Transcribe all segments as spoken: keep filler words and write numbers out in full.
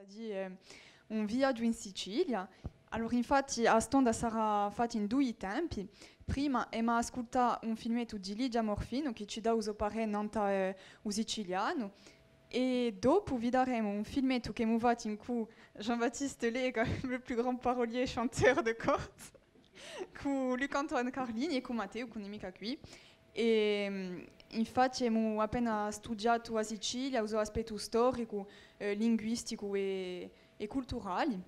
Di, eh, un viaghju in Sicilia. Allora, infatti, a stonda sarà fatta in dui tempi. Prima, emu à ascultà un filmettu di Lidia Morfino, chì ci dà u so parè nant'à, eh, u sicilianu. È dopu vidaremu un filmettu ch'emu fattu incù Jean-Baptiste Lega, le plus grand parolier et chanteur de Corse, cù Luc-Antoine Carlini è cù Matteu, chì ùn hè micca quì. È, mm, infatti emu appena studiatu a Sicilia, u so aspettu storicu, eh, linguisticu è, è culturali.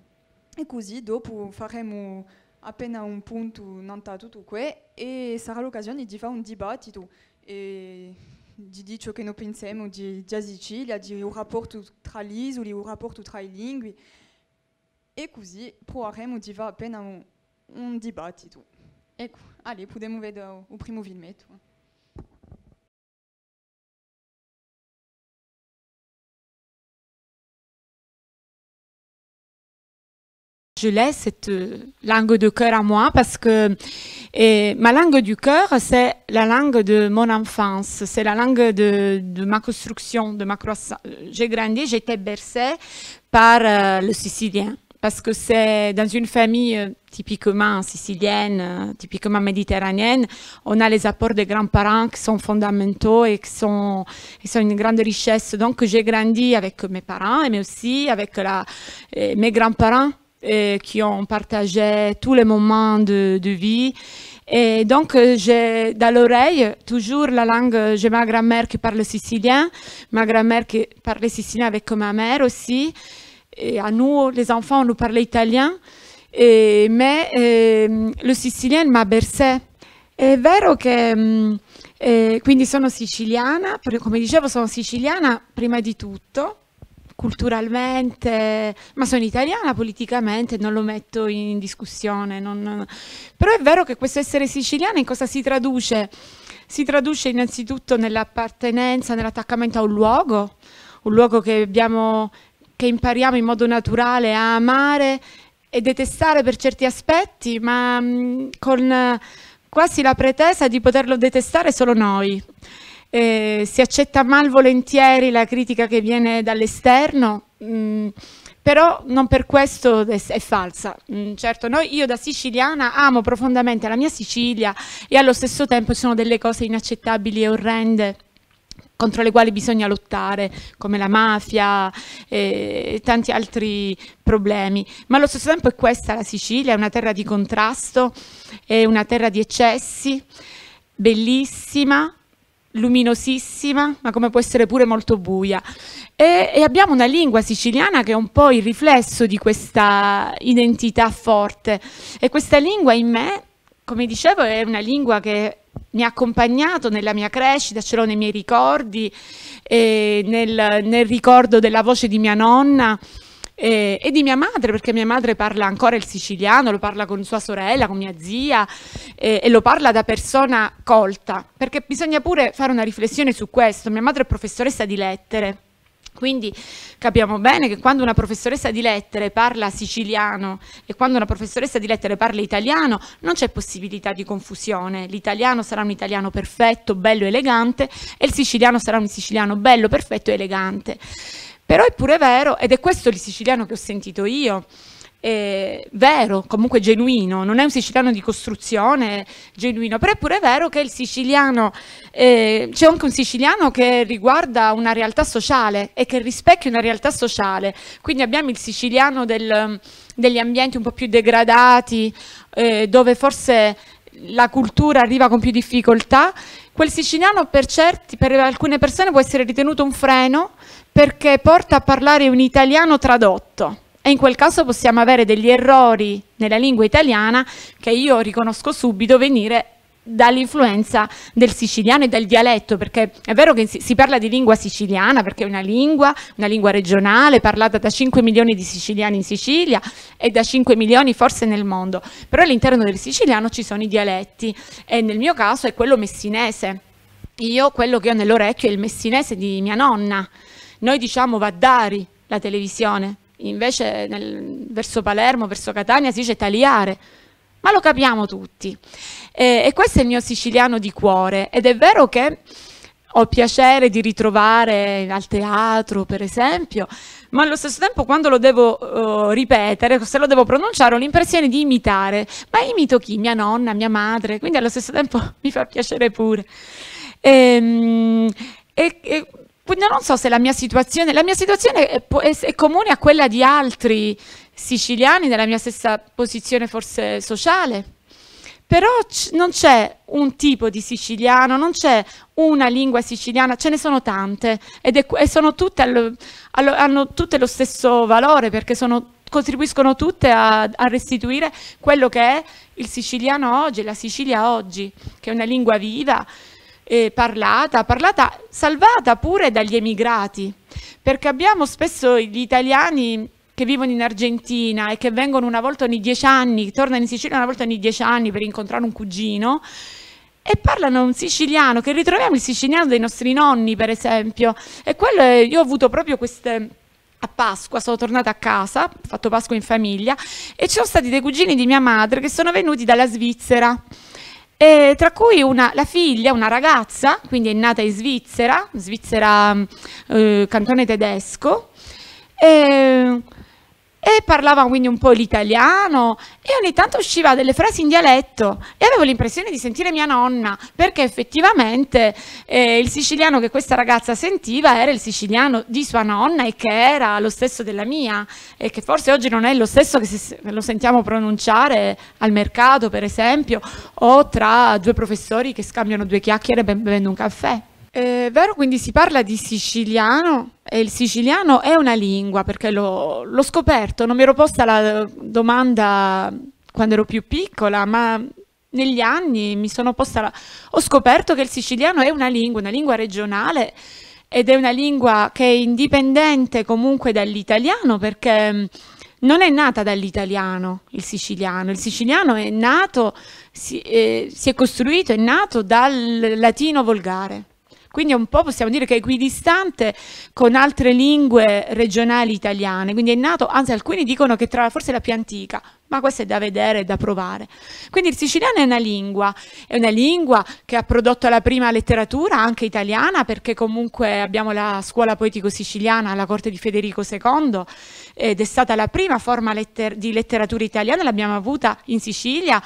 È cusì dopu faremu appena un puntu nant'à tuttu què è sarà l'occasione di fà un dibattitu è di dì ciò chì no pensemu di, di a Sicilia, di u rapportu trà l'isuli, u rapportu trà i lingui. È cusì pruvaremu di fà appena un, un dibattitu. Eccu, allez, pudemu veda u primu filmettu. Je laisse cette, euh, langue de cœur à moi parce que, euh, ma langue du cœur, c'est la langue de mon enfance, c'est la langue de, de ma construction, de ma croissance. J'ai grandi, j'ai été bercée par, euh, le sicilien. Parce que c'est dans une famille, euh, typiquement sicilienne, euh, typiquement méditerranéenne, on a les apports des grands-parents qui sont fondamentaux et qui sont, qui sont une grande richesse. Donc, j'ai grandi avec mes parents, mais aussi avec la, euh, mes grands-parents, euh, qui ont partagé tous les moments de, de vie. Et donc, euh, j'ai dans l'oreille toujours la langue, j'ai ma grand-mère qui parle sicilien, ma grand-mère qui parlait sicilien avec ma mère aussi. Et à nous, les enfants, on nous parlait italien, et, mais, euh, le sicilien m'a bercé. È vero che, mm, eh, quindi sono siciliana, per-, come dicevo, sono siciliana prima di tutto, culturalmente, ma sono italiana politicamente, non lo metto in discussione, non, però è vero che questo essere siciliana in cosa si traduce? Si traduce innanzitutto nell'appartenenza, nell'attaccamento a un luogo, un luogo che abbiamo, che impariamo in modo naturale a amare e detestare per certi aspetti, ma, mm, con, eh, quasi la pretesa di poterlo detestare solo noi. Eh, si accetta malvolentieri la critica che viene dall'esterno, mm, però non per questo è, è falsa. Mm, certo, noi, io da siciliana amo profondamente la mia Sicilia e allo stesso tempo ci sono delle cose inaccettabili e orrende contro le quali bisogna lottare, come la mafia, eh, e tanti altri problemi. Ma allo stesso tempo è questa la Sicilia, è una terra di contrasto, è una terra di eccessi, bellissima, luminosissima, ma come può essere pure molto buia. E, e abbiamo una lingua siciliana che è un po' il riflesso di questa identità forte. E questa lingua in me, come dicevo, è una lingua che mi ha accompagnato nella mia crescita, ce l'ho nei miei ricordi, eh, nel, nel ricordo della voce di mia nonna, eh, e di mia madre, perché mia madre parla ancora il siciliano, lo parla con sua sorella, con mia zia, eh, e lo parla da persona colta, perché bisogna pure fare una riflessione su questo. Mia madre è professoressa di lettere. Quindi capiamo bene che quando una professoressa di lettere parla siciliano e quando una professoressa di lettere parla italiano, non c'è possibilità di confusione. L'italiano sarà un italiano perfetto, bello, elegante, e il siciliano sarà un siciliano bello, perfetto e elegante. Però è pure vero, ed è questo il siciliano che ho sentito io, eh, vero, comunque genuino, non è un siciliano di costruzione, genuino, però è pure vero che il siciliano, eh, c'è anche un siciliano che riguarda una realtà sociale e che rispecchia una realtà sociale. Quindi abbiamo il siciliano del, degli ambienti un po' più degradati, eh, dove forse la cultura arriva con più difficoltà. Quel siciliano per certi, per alcune persone può essere ritenuto un freno perché porta a parlare un italiano tradotto. E in quel caso possiamo avere degli errori nella lingua italiana che io riconosco subito venire dall'influenza del siciliano e dal dialetto, perché è vero che si, si parla di lingua siciliana, perché è una lingua, una lingua regionale parlata da cinque milioni di siciliani in Sicilia e da cinque milioni forse nel mondo, però all'interno del siciliano ci sono i dialetti e nel mio caso è quello messinese. Io, quello che ho nell'orecchio è il messinese di mia nonna. Noi diciamo vaddari, la televisione. Invece nel, verso Palermo, verso Catania si dice taliare. Ma lo capiamo tutti. E, e questo è il mio siciliano di cuore. Ed è vero che ho piacere di ritrovare al teatro, per esempio, ma allo stesso tempo quando lo devo, eh, ripetere, se lo devo pronunciare, ho l'impressione di imitare. Ma imito chi? Mia nonna, mia madre, quindi allo stesso tempo mi fa piacere pure. Ehm, e, e quindi non so se la mia situazione, la mia situazione è, po- è- è comune a quella di altri siciliani nella mia stessa posizione forse sociale. Però c- non c'è un tipo di siciliano, non c'è una lingua siciliana, ce ne sono tante ed è, e sono tutte, allo- allo- hanno tutte lo stesso valore perché sono, contribuiscono tutte a, a restituire quello che è il siciliano oggi, la Sicilia oggi, che è una lingua viva, eh, parlata, parlata, salvata pure dagli emigrati, perché abbiamo spesso gli italiani che vivono in Argentina e che vengono una volta ogni dieci anni, tornano in Sicilia una volta ogni dieci anni per incontrare un cugino, e parlano un siciliano, che ritroviamo il siciliano dei nostri nonni, per esempio. E quello è, io ho avuto proprio queste, a Pasqua, sono tornata a casa, ho fatto Pasqua in famiglia, e ci sono stati dei cugini di mia madre che sono venuti dalla Svizzera. E tra cui una, la figlia, una ragazza, quindi è nata in Svizzera, Svizzera, eh, cantone tedesco, e, e parlava quindi un po' l'italiano e ogni tanto usciva delle frasi in dialetto e avevo l'impressione di sentire mia nonna, perché effettivamente, eh, il siciliano che questa ragazza sentiva era il siciliano di sua nonna e che era lo stesso della mia, e che forse oggi non è lo stesso che se, che lo sentiamo pronunciare al mercato, per esempio, o tra due professori che scambiano due chiacchiere be- bevendo un caffè. È vero, quindi si parla di siciliano e il siciliano è una lingua, perché l'ho, l'ho scoperto, non mi ero posta la domanda quando ero più piccola, ma negli anni mi sono posta la, ho scoperto che il siciliano è una lingua, una lingua regionale ed è una lingua che è indipendente comunque dall'italiano, perché, mm, non è nata dall'italiano il siciliano. Il siciliano è nato, si, eh, si è costruito, è nato dal latino volgare. Quindi è un po', possiamo dire, che è equidistante con altre lingue regionali italiane. Quindi è nato, anzi, alcuni dicono che tra, forse la più antica, ma questo è da vedere e da provare. Quindi il siciliano è una lingua, è una lingua che ha prodotto la prima letteratura anche italiana, perché comunque abbiamo la scuola poetico-siciliana alla corte di Federico secondo, ed è stata la prima forma letter- di letteratura italiana, l'abbiamo avuta in Sicilia,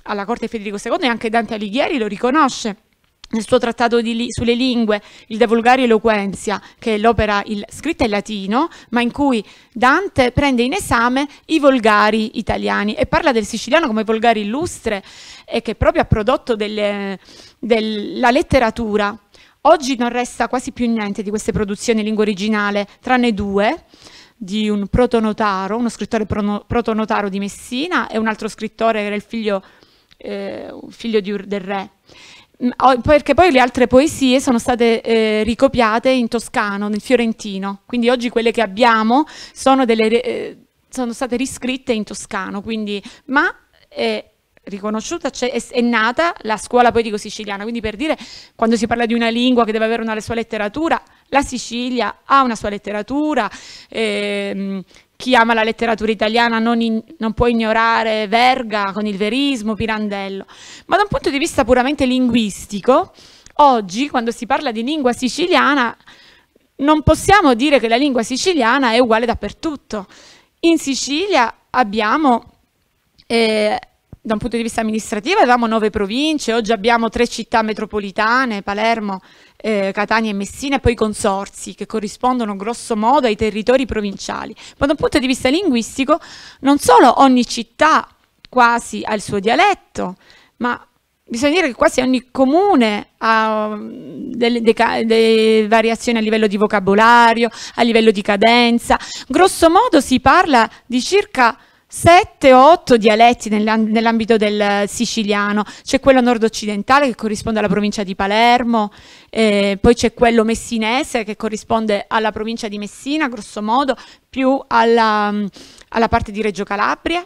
alla corte di Federico secondo, e anche Dante Alighieri lo riconosce nel suo trattato di li- sulle lingue, il De Vulgari Eloquentia, che è l'opera il- scritta in latino, ma in cui Dante prende in esame i volgari italiani e parla del siciliano come volgare illustre e che proprio ha prodotto delle- del- la letteratura. Oggi non resta quasi più niente di queste produzioni in lingua originale, tranne due, di un protonotaro, uno scrittore prono- protonotaro di Messina e un altro scrittore che era il figlio, eh, un figlio di un- del re. Mm, o- perché poi le altre poesie sono state, eh, ricopiate in toscano, nel fiorentino, quindi oggi quelle che abbiamo sono delle re- eh, sono state riscritte in toscano, quindi, ma è riconosciuta, c'è- è, è nata la scuola poetico-siciliana, quindi per dire, quando si parla di una lingua che deve avere una sua letteratura, la Sicilia ha una sua letteratura, ehm, chi ama la letteratura italiana non in- non può ignorare Verga con il verismo, Pirandello. Ma da un punto di vista puramente linguistico, oggi, quando si parla di lingua siciliana, non possiamo dire che la lingua siciliana è uguale dappertutto. In Sicilia abbiamo, eh, da un punto di vista amministrativo, avevamo nove province, oggi abbiamo tre città metropolitane, Palermo, eh, Catania e Messina, e poi i consorzi, che corrispondono grosso modo ai territori provinciali. Ma da un punto di vista linguistico, non solo ogni città quasi ha il suo dialetto, ma bisogna dire che quasi ogni comune ha, mm, delle, dei ca- delle variazioni a livello di vocabolario, a livello di cadenza. Grosso modo si parla di circa sette o otto dialetti nell'am- nell'ambito del siciliano. C'è quello nord-occidentale, che corrisponde alla provincia di Palermo, eh, poi c'è quello messinese, che corrisponde alla provincia di Messina, grosso modo, più alla, alla parte di Reggio Calabria.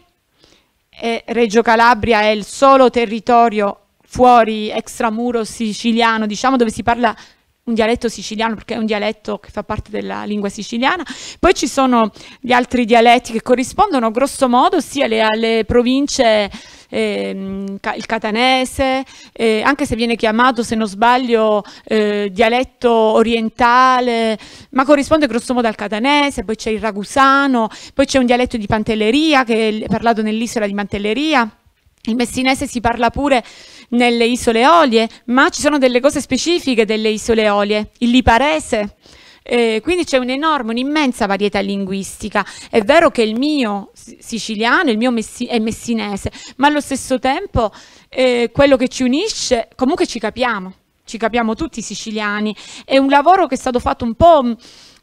E Reggio Calabria è il solo territorio fuori, extramuro siciliano, diciamo, dove si parla un dialetto siciliano, perché è un dialetto che fa parte della lingua siciliana. Poi ci sono gli altri dialetti che corrispondono grosso modo sia alle, alle province ehm, ca-, il catanese, eh, anche se viene chiamato, se non sbaglio, eh, dialetto orientale, ma corrisponde grosso modo al catanese, poi c'è il ragusano, poi c'è un dialetto di Pantelleria che è l-, parlato nell'isola di Pantelleria. Il messinese si parla pure nelle isole Eolie, ma ci sono delle cose specifiche delle isole Eolie, il liparese, eh, quindi c'è un'enorme, un'immensa varietà linguistica. È vero che il mio si-, siciliano, il mio messi-, è messinese, ma allo stesso tempo, eh, quello che ci unisce, comunque ci capiamo, ci capiamo tutti i siciliani. È un lavoro che è stato fatto un po', mh,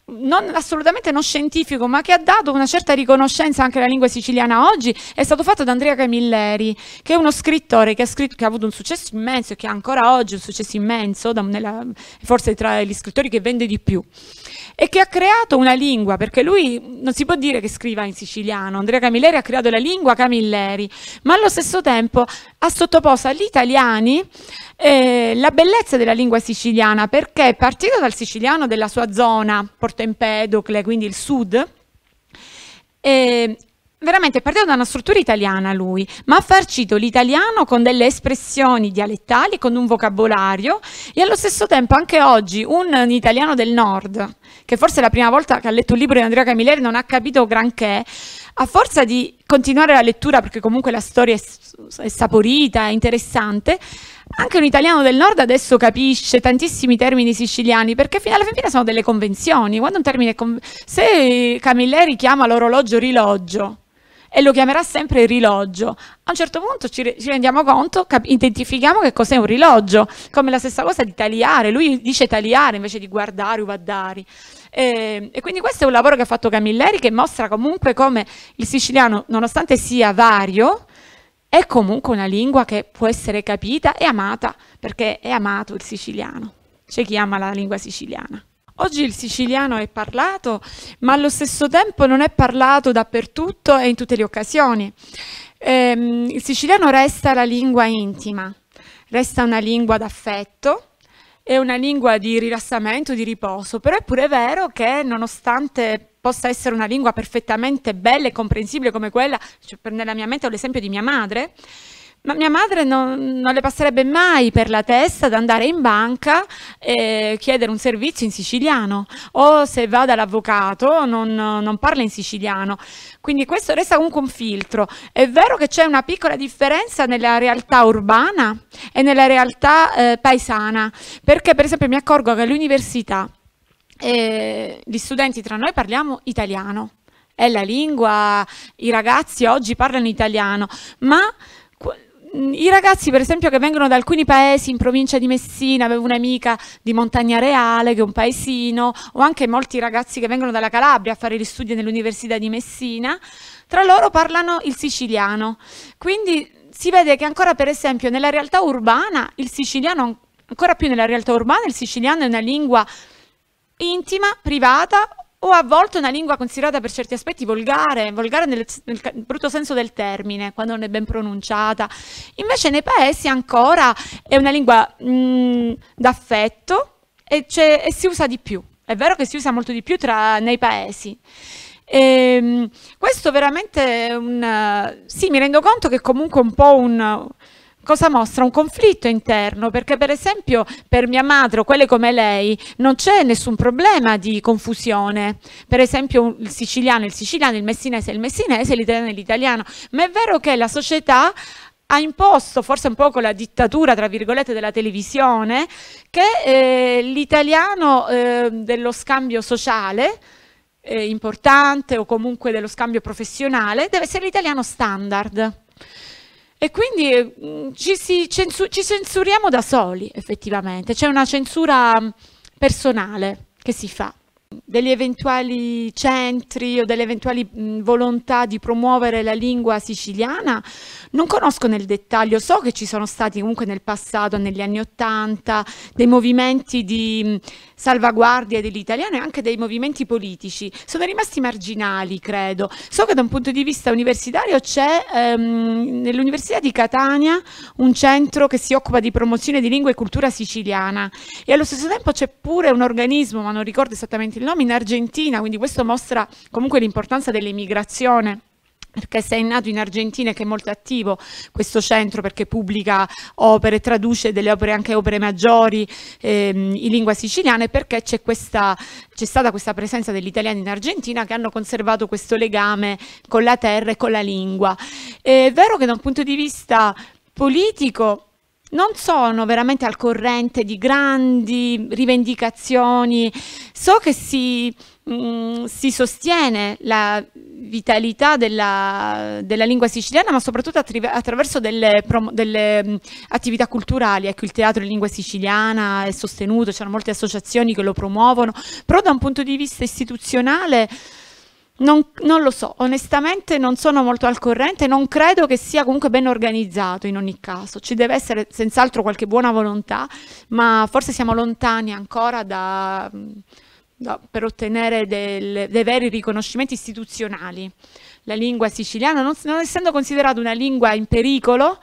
non, assolutamente non scientifico, ma che ha dato una certa riconoscenza anche alla lingua siciliana oggi, è stato fatto da Andrea Camilleri, che è uno scrittore che ha scritto, che ha avuto un successo immenso e che ha ancora oggi un successo immenso, da, nella, forse tra gli scrittori che vende di più, e che ha creato una lingua, perché lui non si può dire che scriva in siciliano, Andrea Camilleri ha creato la lingua Camilleri, ma allo stesso tempo ha sottoposto agli italiani, eh, la bellezza della lingua siciliana, perché è partito dal siciliano della sua zona, Porto Empedocle, quindi il sud, e veramente è partito da una struttura italiana lui, ma ha farcito l'italiano con delle espressioni dialettali, con un vocabolario, e allo stesso tempo anche oggi un, un italiano del nord, che forse è la prima volta che ha letto un libro di Andrea Camilleri, non ha capito granché, a forza di continuare la lettura, perché comunque la storia è s-, è saporita, è interessante, anche un italiano del nord adesso capisce tantissimi termini siciliani, perché fino alla fine sono delle convenzioni. Quando un termine è con-, se Camilleri chiama l'orologio riloggio, e lo chiamerà sempre riloggio, a un certo punto ci re-, ci rendiamo conto, cap-, identifichiamo che cos'è un riloggio, come la stessa cosa di taliare, lui dice taliare invece di guardare o guardari. E, e quindi questo è un lavoro che ha fatto Camilleri, che mostra comunque come il siciliano, nonostante sia vario, è comunque una lingua che può essere capita e amata, perché è amato il siciliano. C'è chi ama la lingua siciliana. Oggi il siciliano è parlato, ma allo stesso tempo non è parlato dappertutto e in tutte le occasioni. Ehm, il siciliano resta la lingua intima, resta una lingua d'affetto, è una lingua di rilassamento, di riposo, però è pure vero che nonostante possa essere una lingua perfettamente bella e comprensibile come quella, cioè, per, nella mia mente ho l'esempio di mia madre, ma mia madre non, non le passerebbe mai per la testa d'andare in banca e chiedere un servizio in siciliano, o se va dall'avvocato non, non parla in siciliano. Quindi questo resta comunque un filtro. È vero che c'è una piccola differenza nella realtà urbana e nella realtà, eh, paesana, perché per esempio mi accorgo che all'università, eh, gli studenti tra noi parliamo italiano, è la lingua, i ragazzi oggi parlano italiano, ma qu-, i ragazzi, per esempio, che vengono da alcuni paesi in provincia di Messina, avevo un'amica di Montagna Reale, che è un paesino, o anche molti ragazzi che vengono dalla Calabria a fare gli studi nell'Università di Messina, tra loro parlano il siciliano. Quindi si vede che ancora, per esempio, nella realtà urbana il siciliano, ancora più nella realtà urbana, il siciliano è una lingua intima, privata, o a volte una lingua considerata per certi aspetti volgare, volgare nel, nel ca-, brutto senso del termine, quando non è ben pronunciata. Invece nei paesi ancora è una lingua, mm, d'affetto e c'è, e si usa di più. È vero che si usa molto di più tra, nei paesi. Ehm, questo veramente è un, sì, mi rendo conto che comunque è un po' un, cosa mostra? Un conflitto interno, perché per esempio per mia madre o quelle come lei non c'è nessun problema di confusione. Per esempio un, il siciliano è il siciliano, il messinese è il messinese, l'italiano è l'italiano. Ma è vero che la società ha imposto, forse un poco la dittatura, tra virgolette, della televisione, che, eh, l'italiano, eh, dello scambio sociale, eh, importante o comunque dello scambio professionale deve essere l'italiano standard. E quindi, eh, ci si censu-, ci censuriamo da soli, effettivamente. C'è una censura, mm, personale che si fa. Degli eventuali centri o delle eventuali, mh, volontà di promuovere la lingua siciliana. Non conosco nel dettaglio, so che ci sono stati comunque nel passato, negli anni ottanta, dei movimenti di, mh, salvaguardia dell'italiano e anche dei movimenti politici. Sono rimasti marginali, credo. So che da un punto di vista universitario c'è, ehm, nell'Università di Catania un centro che si occupa di promozione di lingua e cultura siciliana. E allo stesso tempo c'è pure un organismo, ma non ricordo esattamente il nome, in Argentina, quindi questo mostra comunque l'importanza dell'emigrazione perché se hè nato in Argentina, è chì hè molto attivo questo centro, perché pubblica opere, traduce delle opere, anche opere maggiori, ehm, in lingua siciliana, è perché c'è questa, c'è stata questa presenza degli italiani in Argentina che hanno conservato questo legame con la terra e con la lingua. È vero che da un punto di vista politico non sono veramente al corrente di grandi rivendicazioni. So che si, mm, si sostiene la vitalità della, della lingua siciliana, ma soprattutto attrive-, attraverso delle promo-, delle, mm, attività culturali. Ecco, il teatro in lingua siciliana è sostenuto, ci sono molte associazioni che lo promuovono, però da un punto di vista istituzionale non, non lo so, onestamente non sono molto al corrente, non credo che sia comunque ben organizzato in ogni caso. Ci deve essere senz'altro qualche buona volontà, ma forse siamo lontani ancora da, da, per ottenere del, dei veri riconoscimenti istituzionali. La lingua siciliana, non, non essendo considerata una lingua in pericolo,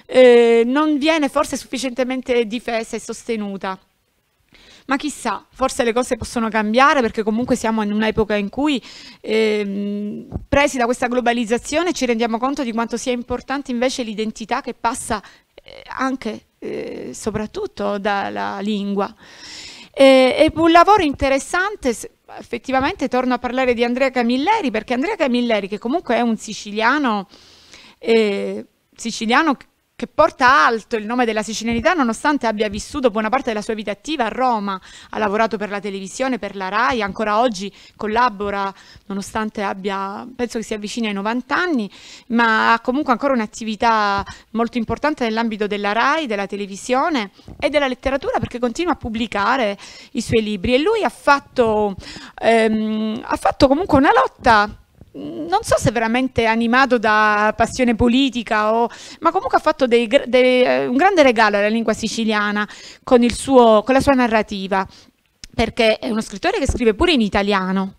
eh, non viene forse sufficientemente difesa e sostenuta. Ma chissà, forse le cose possono cambiare, perché comunque siamo in un'epoca in cui, ehm, presi da questa globalizzazione, ci rendiamo conto di quanto sia importante invece l'identità che passa, eh, anche, eh, soprattutto dalla lingua. E, è un lavoro interessante, s-, effettivamente torno a parlare di Andrea Camilleri, perché Andrea Camilleri, che comunque è un siciliano, eh, siciliano che porta alto il nome della sicilianità, nonostante abbia vissuto buona parte della sua vita attiva a Roma, ha lavorato per la televisione, per la Rai, ancora oggi collabora, nonostante abbia, penso che si avvicini ai novanta anni, ma ha comunque ancora un'attività molto importante nell'ambito della Rai, della televisione e della letteratura, perché continua a pubblicare i suoi libri. E lui ha fatto, ehm, ha fatto comunque una lotta, non so se veramente animato da passione politica o, ma comunque ha fatto dei gr-, dei, eh, un grande regalo alla lingua siciliana con il suo, con la sua narrativa, perché è uno scrittore che scrive pure in italiano,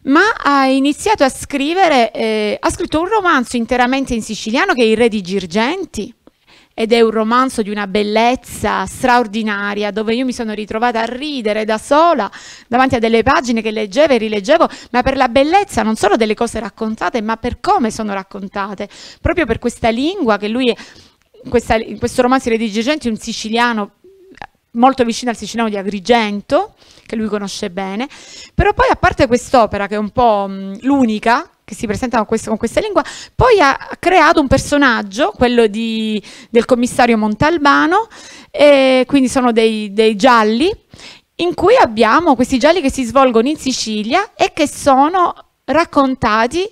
ma ha iniziato a scrivere, eh, ha scritto un romanzo interamente in siciliano, che è I Re di Girgenti, ed è un romanzo di una bellezza straordinaria, dove io mi sono ritrovata a ridere da sola davanti a delle pagine che leggevo e rileggevo, ma per la bellezza non solo delle cose raccontate, ma per come sono raccontate, proprio per questa lingua che lui, in questa, in questo romanzo I Re di Girgenti, un siciliano molto vicino al siciliano di Agrigento, che lui conosce bene, però poi, a parte quest'opera, che è un po', mh, l'unica che si presenta con questo, con questa lingua, poi ha creato un personaggio, quello di, del commissario Montalbano, e quindi sono dei, dei gialli, in cui abbiamo questi gialli che si svolgono in Sicilia e che sono raccontati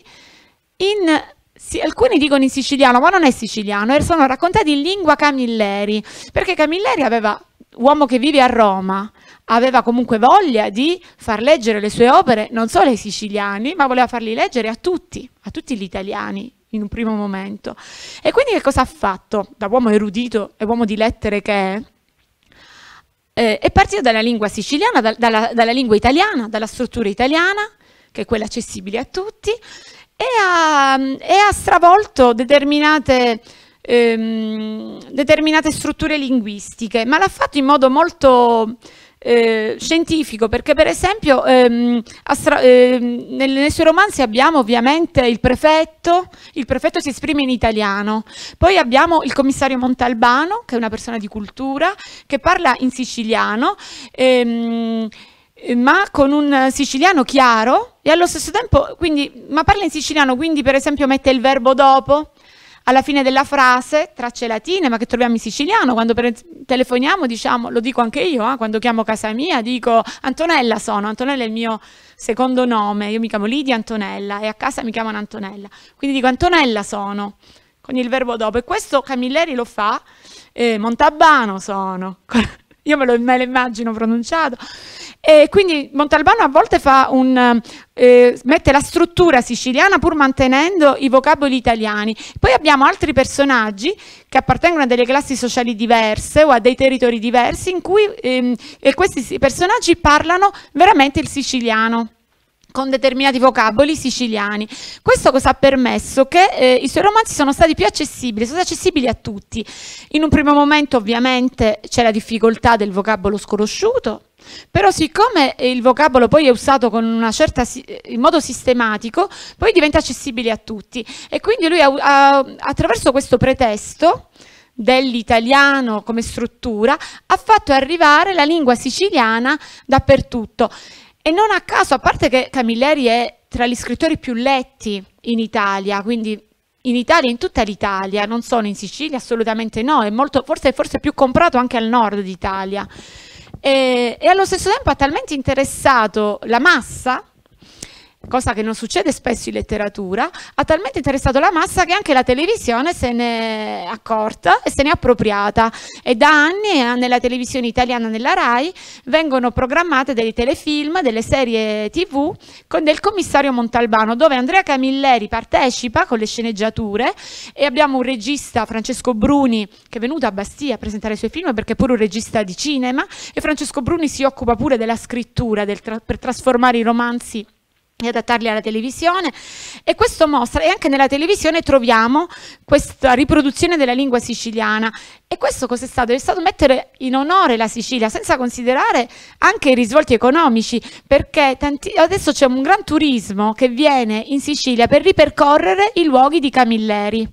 in, sì, alcuni dicono in siciliano, ma non è siciliano, e sono raccontati in lingua Camilleri, perché Camilleri aveva, uomo che vive a Roma, aveva comunque voglia di far leggere le sue opere non solo ai siciliani, ma voleva farli leggere a tutti, a tutti gli italiani in un primo momento. E quindi che cosa ha fatto, da uomo erudito e uomo di lettere che è? Eh, è partito dalla lingua siciliana, dal-, dalla, dalla lingua italiana, dalla struttura italiana, che è quella accessibile a tutti, e ha, e ha stravolto determinate, ehm, determinate strutture linguistiche, ma l'ha fatto in modo molto, eh, scientifico, perché per esempio, ehm, ha stra-, ehm, nel, nei suoi romanzi abbiamo ovviamente il prefetto, il prefetto si esprime in italiano, poi abbiamo il commissario Montalbano, che è una persona di cultura, che parla in siciliano, ehm, eh, ma con un siciliano chiaro e allo stesso tempo, quindi, ma parla in siciliano, quindi per esempio mette il verbo dopo, alla fine della frase, tracce latine, ma che troviamo in siciliano. Quando per es-, telefoniamo, diciamo, lo dico anche io, eh, quando chiamo casa mia, dico: "Antonella sono", Antonella è il mio secondo nome, io mi chiamo Lidia Antonella e a casa mi chiamano Antonella, quindi dico: "Antonella sono", con il verbo dopo. E questo Camilleri lo fa, eh, "Montalbano sono". Io me lo, me lo immagino pronunciato. E quindi Montalbano a volte fa un, eh, mette la struttura siciliana pur mantenendo i vocaboli italiani. Poi abbiamo altri personaggi che appartengono a delle classi sociali diverse o a dei territori diversi in cui, ehm, e questi si-, personaggi parlano veramente il siciliano. con determinati vocaboli siciliani. Questo cosa ha permesso? Che, eh, i suoi romanzi sono stati più accessibili, sono stati accessibili a tutti. In un primo momento, ovviamente, c'è la difficoltà del vocabolo sconosciuto, però siccome il vocabolo poi è usato con una certa si-, in modo sistematico, poi diventa accessibile a tutti. E quindi lui ha, ha, attraverso questo pretesto dell'italiano come struttura, ha fatto arrivare la lingua siciliana dappertutto. E non a caso, a parte che Camilleri è tra gli scrittori più letti in Italia, quindi in Italia, in tutta l'Italia, non solo in Sicilia, assolutamente no, è molto, forse, forse più comprato anche al nord d'Italia. E, e allo stesso tempo ha talmente interessato la massa, cosa che non succede spesso in letteratura, ha talmente interessato la massa che anche la televisione se ne è accorta e se ne è appropriata. E da anni, eh, nella televisione italiana, nella Rai, vengono programmate dei telefilm, delle serie T V con del commissario Montalbano, dove Andrea Camilleri partecipa con le sceneggiature, e abbiamo un regista, Francesco Bruni, che è venuto a Bastia a presentare i suoi film, perché è pure un regista di cinema, e Francesco Bruni si occupa pure della scrittura, del tra-, per trasformare i romanzi e adattarli alla televisione. E questo mostra, e anche nella televisione troviamo questa riproduzione della lingua siciliana. E questo cos'è stato? È stato mettere in onore la Sicilia, senza considerare anche i risvolti economici, perché tanti, adesso c'è un gran turismo che viene in Sicilia per ripercorrere i luoghi di Camilleri.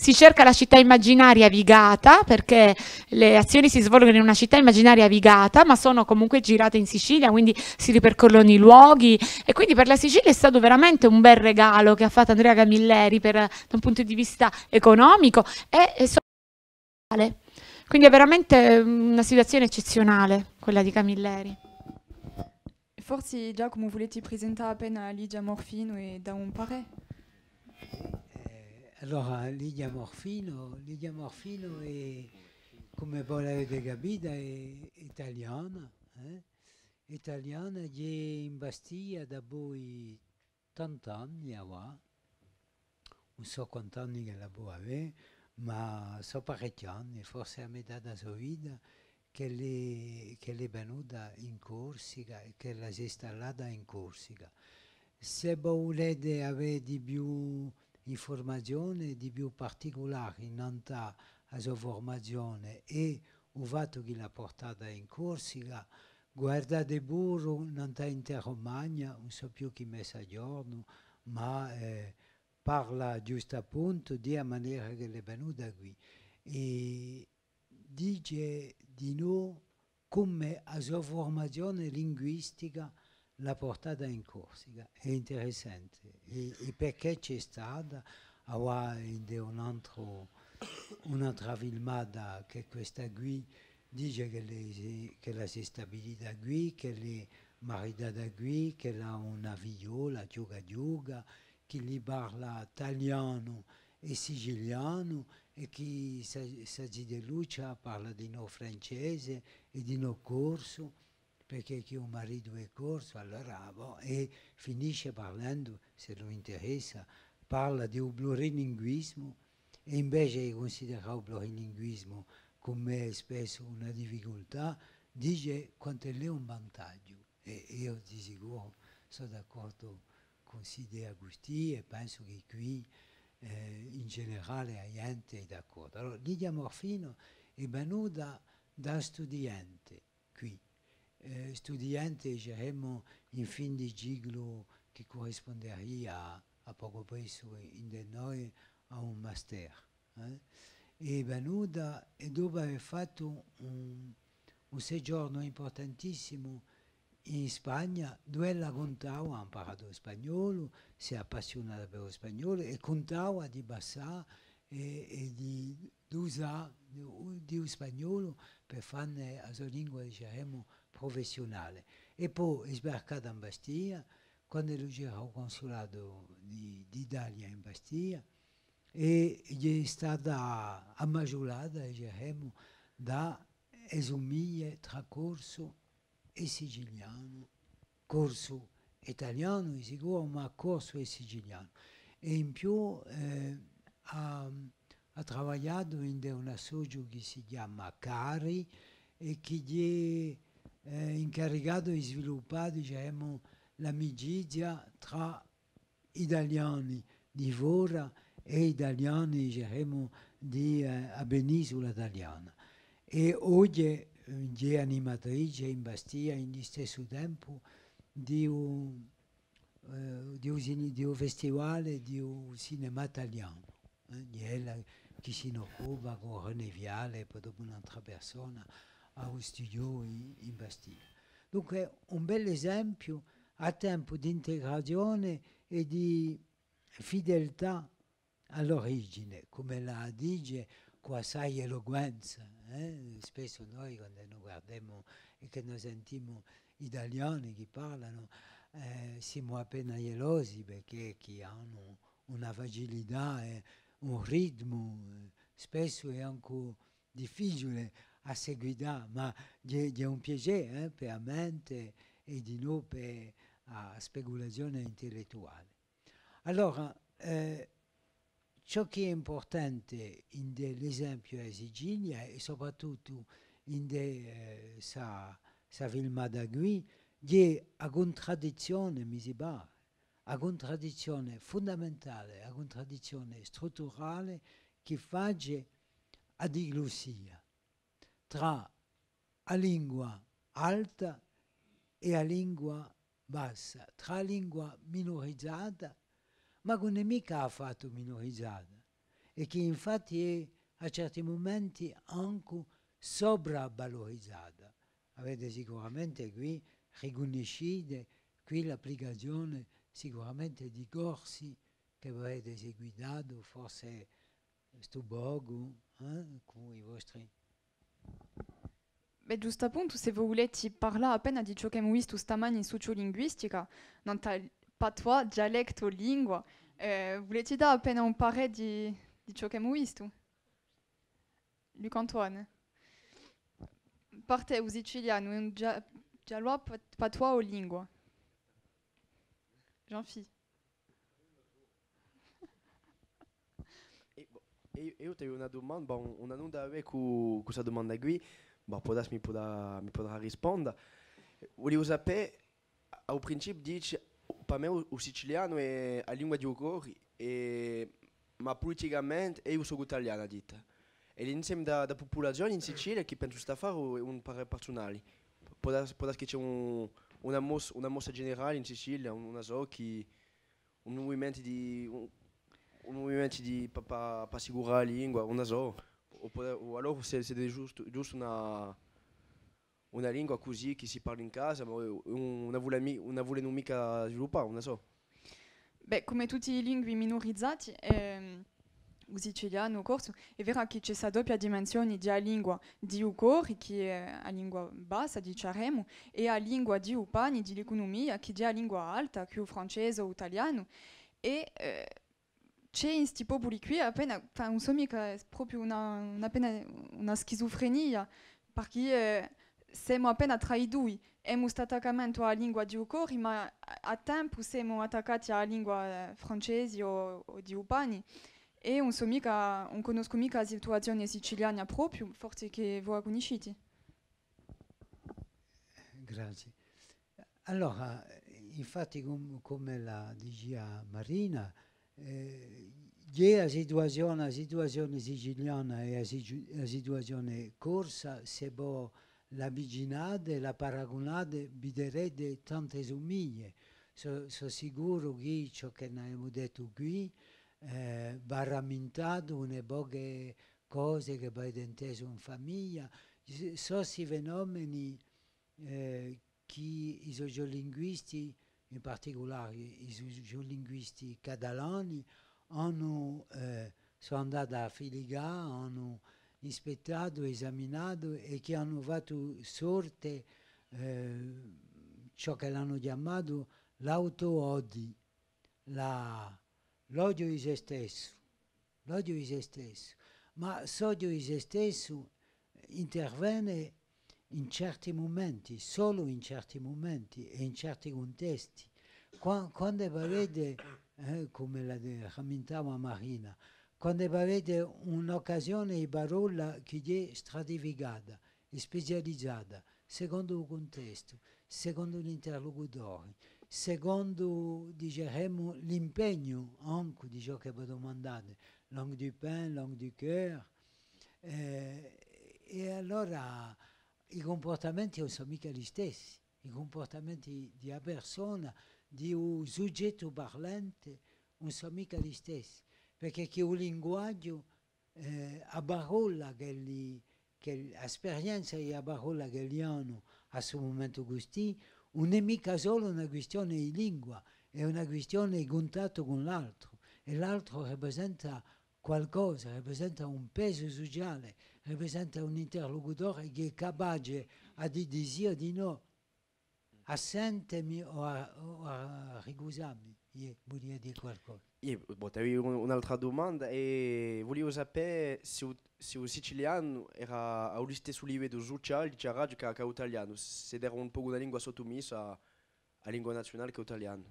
Si cerca la città immaginaria Vigata, perché le azioni si svolgono in una città immaginaria Vigata, ma sono comunque girate in Sicilia, quindi si ripercorrono i luoghi, e quindi per la Sicilia è stato veramente un bel regalo che ha fatto Andrea Camilleri per, da un punto di vista economico e, e sociale. Quindi è veramente una situazione eccezionale quella di Camilleri. Forse, Giacomo, vulete presentà appena Lidia Morfino è dà un parè? Eh, allora, Lidia Morfino, Lidia Morfino hè, cum'è vo l'avete capita, hè italiana, eh? Italiana, hè in Bastia dapoi tant'anni avà, ùn sò quant'anni ch'ella pò avè, ma sò parechji anni, forse a metà di a so vita, ch'ella hè, ch'ella hè venuta in Corsica è ch'ella s'hè stallata in Corsica. S'è vo vulete avè di più infurmazione, di più particulari nant'à a so furmazione è u fattu chì l'hà purtata in Corsica, guardate puru nant'à Interromania, ùn sò più chì messa à ghjornu, ma, eh, parla ghjustappuntu di a manera ch'ella hè venuta quì. È dice dinò cum'è a so furmazione linguistica l'hà purtata in Corsica. Hè interessante. È, è perchè ci hè stata, avà ind'è un antru, un'antra filmata chì questa quì, dice ch'ella s'hè, ch'ella s'hè stabilita quì, ch'ella hè maritata quì, ch'ella hà una figliola, chjuca chjuca, chì li parla talianu è sicilianu, è chì sta, sta zitelluccia parla dinò francese è dinò corsu, perchè chì u maritu hè corsu, allora, bò, è finisce parlendu, s'ellu interessa, parla di u plurilinguisimu, è invece di cunsiderà u plurilinguisimu cum'è spessu una difficultà, dice quant'ellu hè un vantaghju. È eiu di sicuru sò d'accordu cun st'idea custì è pensu chì quì, eh, in generale a ghjente hè d'accordu. Allora, Lidia Morfino hè venuta da studiente quì, eh, studiente, diceremu, in fin di ciclu chì currispunderia à pocu pressu ind'è noi à un master, eh? Hè venuta è dopu avè fattu un, un sughjornu impurtantissimu in Spagna, duve ella cuntava, hà amparatu u spagnolu, s'hè appassiunata per u spagnolu è cuntava di passà è, è di, d'usà di u spagnolu per fanne a so lingua, diceremu, prufessiunale. È po hè sbarcata in Bastia, quand'ellu c'era u cunsulatu di, d'Italia in Bastia, è hè stata ammaciulata, diceremu, da e sumiglie trà corsu è sicilianu, corsu è talianu, di sicuru, ma corsu è sicilianu. È in più, eh, hà, hà travagliatu ind'è un associu chì si chjama Cari è chì hè, eh, incaricatu di sviluppà, diceremu, l'amicizia trà italiani di fora è italiani, dicemu, di, eh, a penisula taliana. È oghje, eh, hè animatrice in Bastia, in listessu tempu, di u, eh, di u cine-, di u festivale di u cinema talianu, eh, di ella chì si n'occupa cù René Viale è po dopu un'altra persona à u studio in, in Bastia. Dunque, un bell'esempiu à tempu d'integrazione è di fideltà à l'origine, cum'ella dice cù assai eloquenza, eh? Spessu noi, quand'è no guardemu è chì no sentimu italiani chì parlanu, eh, simu appena ghjelosi, perchè chì anu una facilità, eh, un ritmu, eh, spessu hè ancu difficiule à seguità, ma hè, hè un piacè, eh, per a mente è dinò per a speculazione intellettuale. Allora, eh, ciò chì hè impurtante in de, l'esempiu di a Sicilia, è soprattuttu in de, eh, sta, sta filmata quì, hè a cuntradizzione, mi si pare, a cuntradizzione fundamentale, a cuntradizzione strutturale chì face a diglussia trà a lingua alta è a lingua bassa, trà a lingua minurizata, ma chì ùn hè micca affattu minurizata, è chì infatti hè à certi mumenti ancu sopravvalurizata. Avete sicuramente quì, ricunniscite quì l'applicazione sicuramente di corsi chì avete seguitatu, forse stu pocu, eh, cù i vostri. Bè, ghjustappuntu, s'è vo vuleti parlà appena di ciò ch'emu vistu stamani in suciolinguistica, nant'à patois, dialettu, lingua, eh, vuleti dà appena un parè di, di ciò ch'emu vistu? Luc-Antoine. Per tè, u sicilianu hè un dia-, dialogue, pat-, patois o lingua? Jean-Phi. È, bò, è, è eiu t'aviu una dumanda, bò, un, ùn hà nunda à vede cù, cù sta dumanda quì, bò, pò dassi mi pudarà, mi pudarà risponda. Vuliu sapè, à u principiu dici, pà mè u, u sicilianu hè a lingua di u cori, è, ma puliticamente eiu socu talianu, hà dittu. È l'inseme da, da pupulazione in Sicilia, chì pensu st'affare, hè un parè parsunale. Pò dassi, pò dassi chì ci hè un, una mos-, una mossa generale in Sicilia, un, ùn sò, chì un muvimentu di, un, un muvimentu di, pà, pà, pà assicurà a lingua, ùn sò, o, o allora s'hè, s'hè ghjustu, ghjustu una, una lingua cusì chì si parla in casa, ma ùn, ùn vole mi-, ùn vole micca sviluppà, ùn sò. Bè, cum'è tutti i lingui minurizati, ehm, u sicilianu, u corsu, hè vera chì ci hè sta doppia dimensioni di a lingua di u cori, chì hè a lingua bassa, diciaremu, è a lingua di u pani, di l'ecunumia, chì hè a lingua alta, chì hè u francese o u talianu, è, eh, ci hè in sti populi quì appena, enfin, ùn sò micca, hè propiu una, una appena, una schizufrenia, parchì, eh, semu appena trà i dui. Emu st'attaccamentu à a lingua di u cori, ma à, à tempu semu attaccati à a lingua, eh, francesi o, o di u pani. È ùn sò micca, ùn cunnoscu micca a situazione siciliana propiu, forse chì vo a cunnisciti. Grazie. Allora, infatti, cum-, cum'ella dicia Marina, eh, hè a situazione, a situazione siciliana è a situ-, a situazione corsa, s'è vo l'avvicinate, la paragunate, viderete tante sumiglie. Sò, sò sicuru chì ciò chì n'avemu dettu quì, eh, v'hà ramintatu une poche cose chì avete intesu in famiglia, s-, sò sti fenomeni, eh, chì i sociolinguisti, in particulare i sociolinguisti catalani, anu, eh, sò andati à filicà, anu ispettatu, esaminatu è chì anu fattu sorte, eh, ciò ch'elli anu chjamatu l'auto-odi, la, l'odiu di sè stessu, l'odiu di sè stessu, ma st'odiu di sè stessu intervene in certi mumenti, solu in certi mumenti è in certi cuntesti. Qua-, quand'è v'avete, eh, cum'ella de-, ramintava Marina, quand'è v'avete un'occasione di parolla chì hè stratificata, hè specializata, secondu u cuntestu, secondu l'interlocutore, secondu, diceremu, l'impegnu ancu di ciò chì vo dumandate, langue du pain, langue du cœur, eh, è allora i cumportamenti ùn sò micca listessi, i cumportamenti di a persona, di u sughjettu parlante, ùn sò micca listessi, perchè chì u linguaghju eh, a parolla ch'elli, ch'elli, a sperienza di a parolla ch'elli anu à stu mumentu custì, ùn hè micca solu una quistione di lingua, hè una quistione di cuntattu cun l'altru, è l'altru raprisenta qualcosa, raprisenta un pesu suciale, raprisenta un interlocutore chì hè capace à dì di sì o di nò. À sentemi o à, o à ricusà mi, iè, vulia dì qualcosa. Iè, bon, t'aviu un, un'altra dumanda, è vuliu sapè s'è u, s'è u sicilianu era à u listessu liveddu suciale, diceraghju, chè, chè u talianu, s'è era un pocu una lingua sottumessa à, à a lingua naziunale chè u talianu.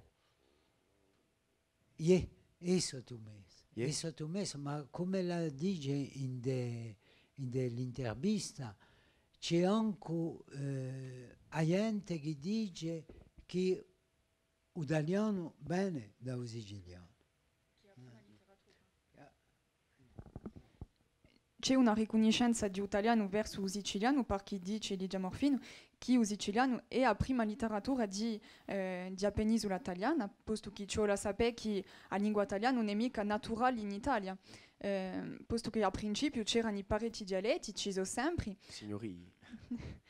Iè, hè sottumessu. Iè? Hè sottumessu, ma cum'ella dice ind'è, ind'è l'intervista, ci hè ancu, eh, a ghjente chì dice chì u talianu vene da u sicilianu. Ci hè una ricunniscenza di u talianu versu u sicilianu, parchì dice Lidia Morfinu chì u sicilianu hè a prima litteratura di, eh, di a penisula taliana, postu chì ci vole à sapè chì a lingua taliana ùn hè micca naturale in Italia, eh, postu chì à principiu c'erani parechji dialetti, ci sò sempri. Signurii.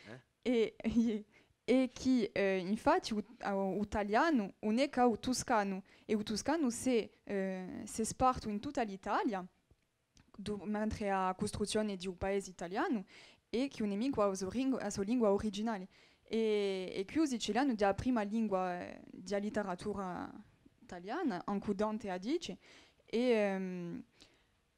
Eh? È, è, è chì, eh, infatti, u, u talianu ùn hè cà u tuscanu, è u tuscanu s'hè, eh, s'hè spartu in tutta l'Italia, du-, mentre a custruzzione di u paese talianu, è chì ùn hè micca a so ring-, a so lingua uriginale. È, è quì u sicilianu hè a prima lingua, eh, di a litteratura taliana, ancu Dante a dice, è, ehm,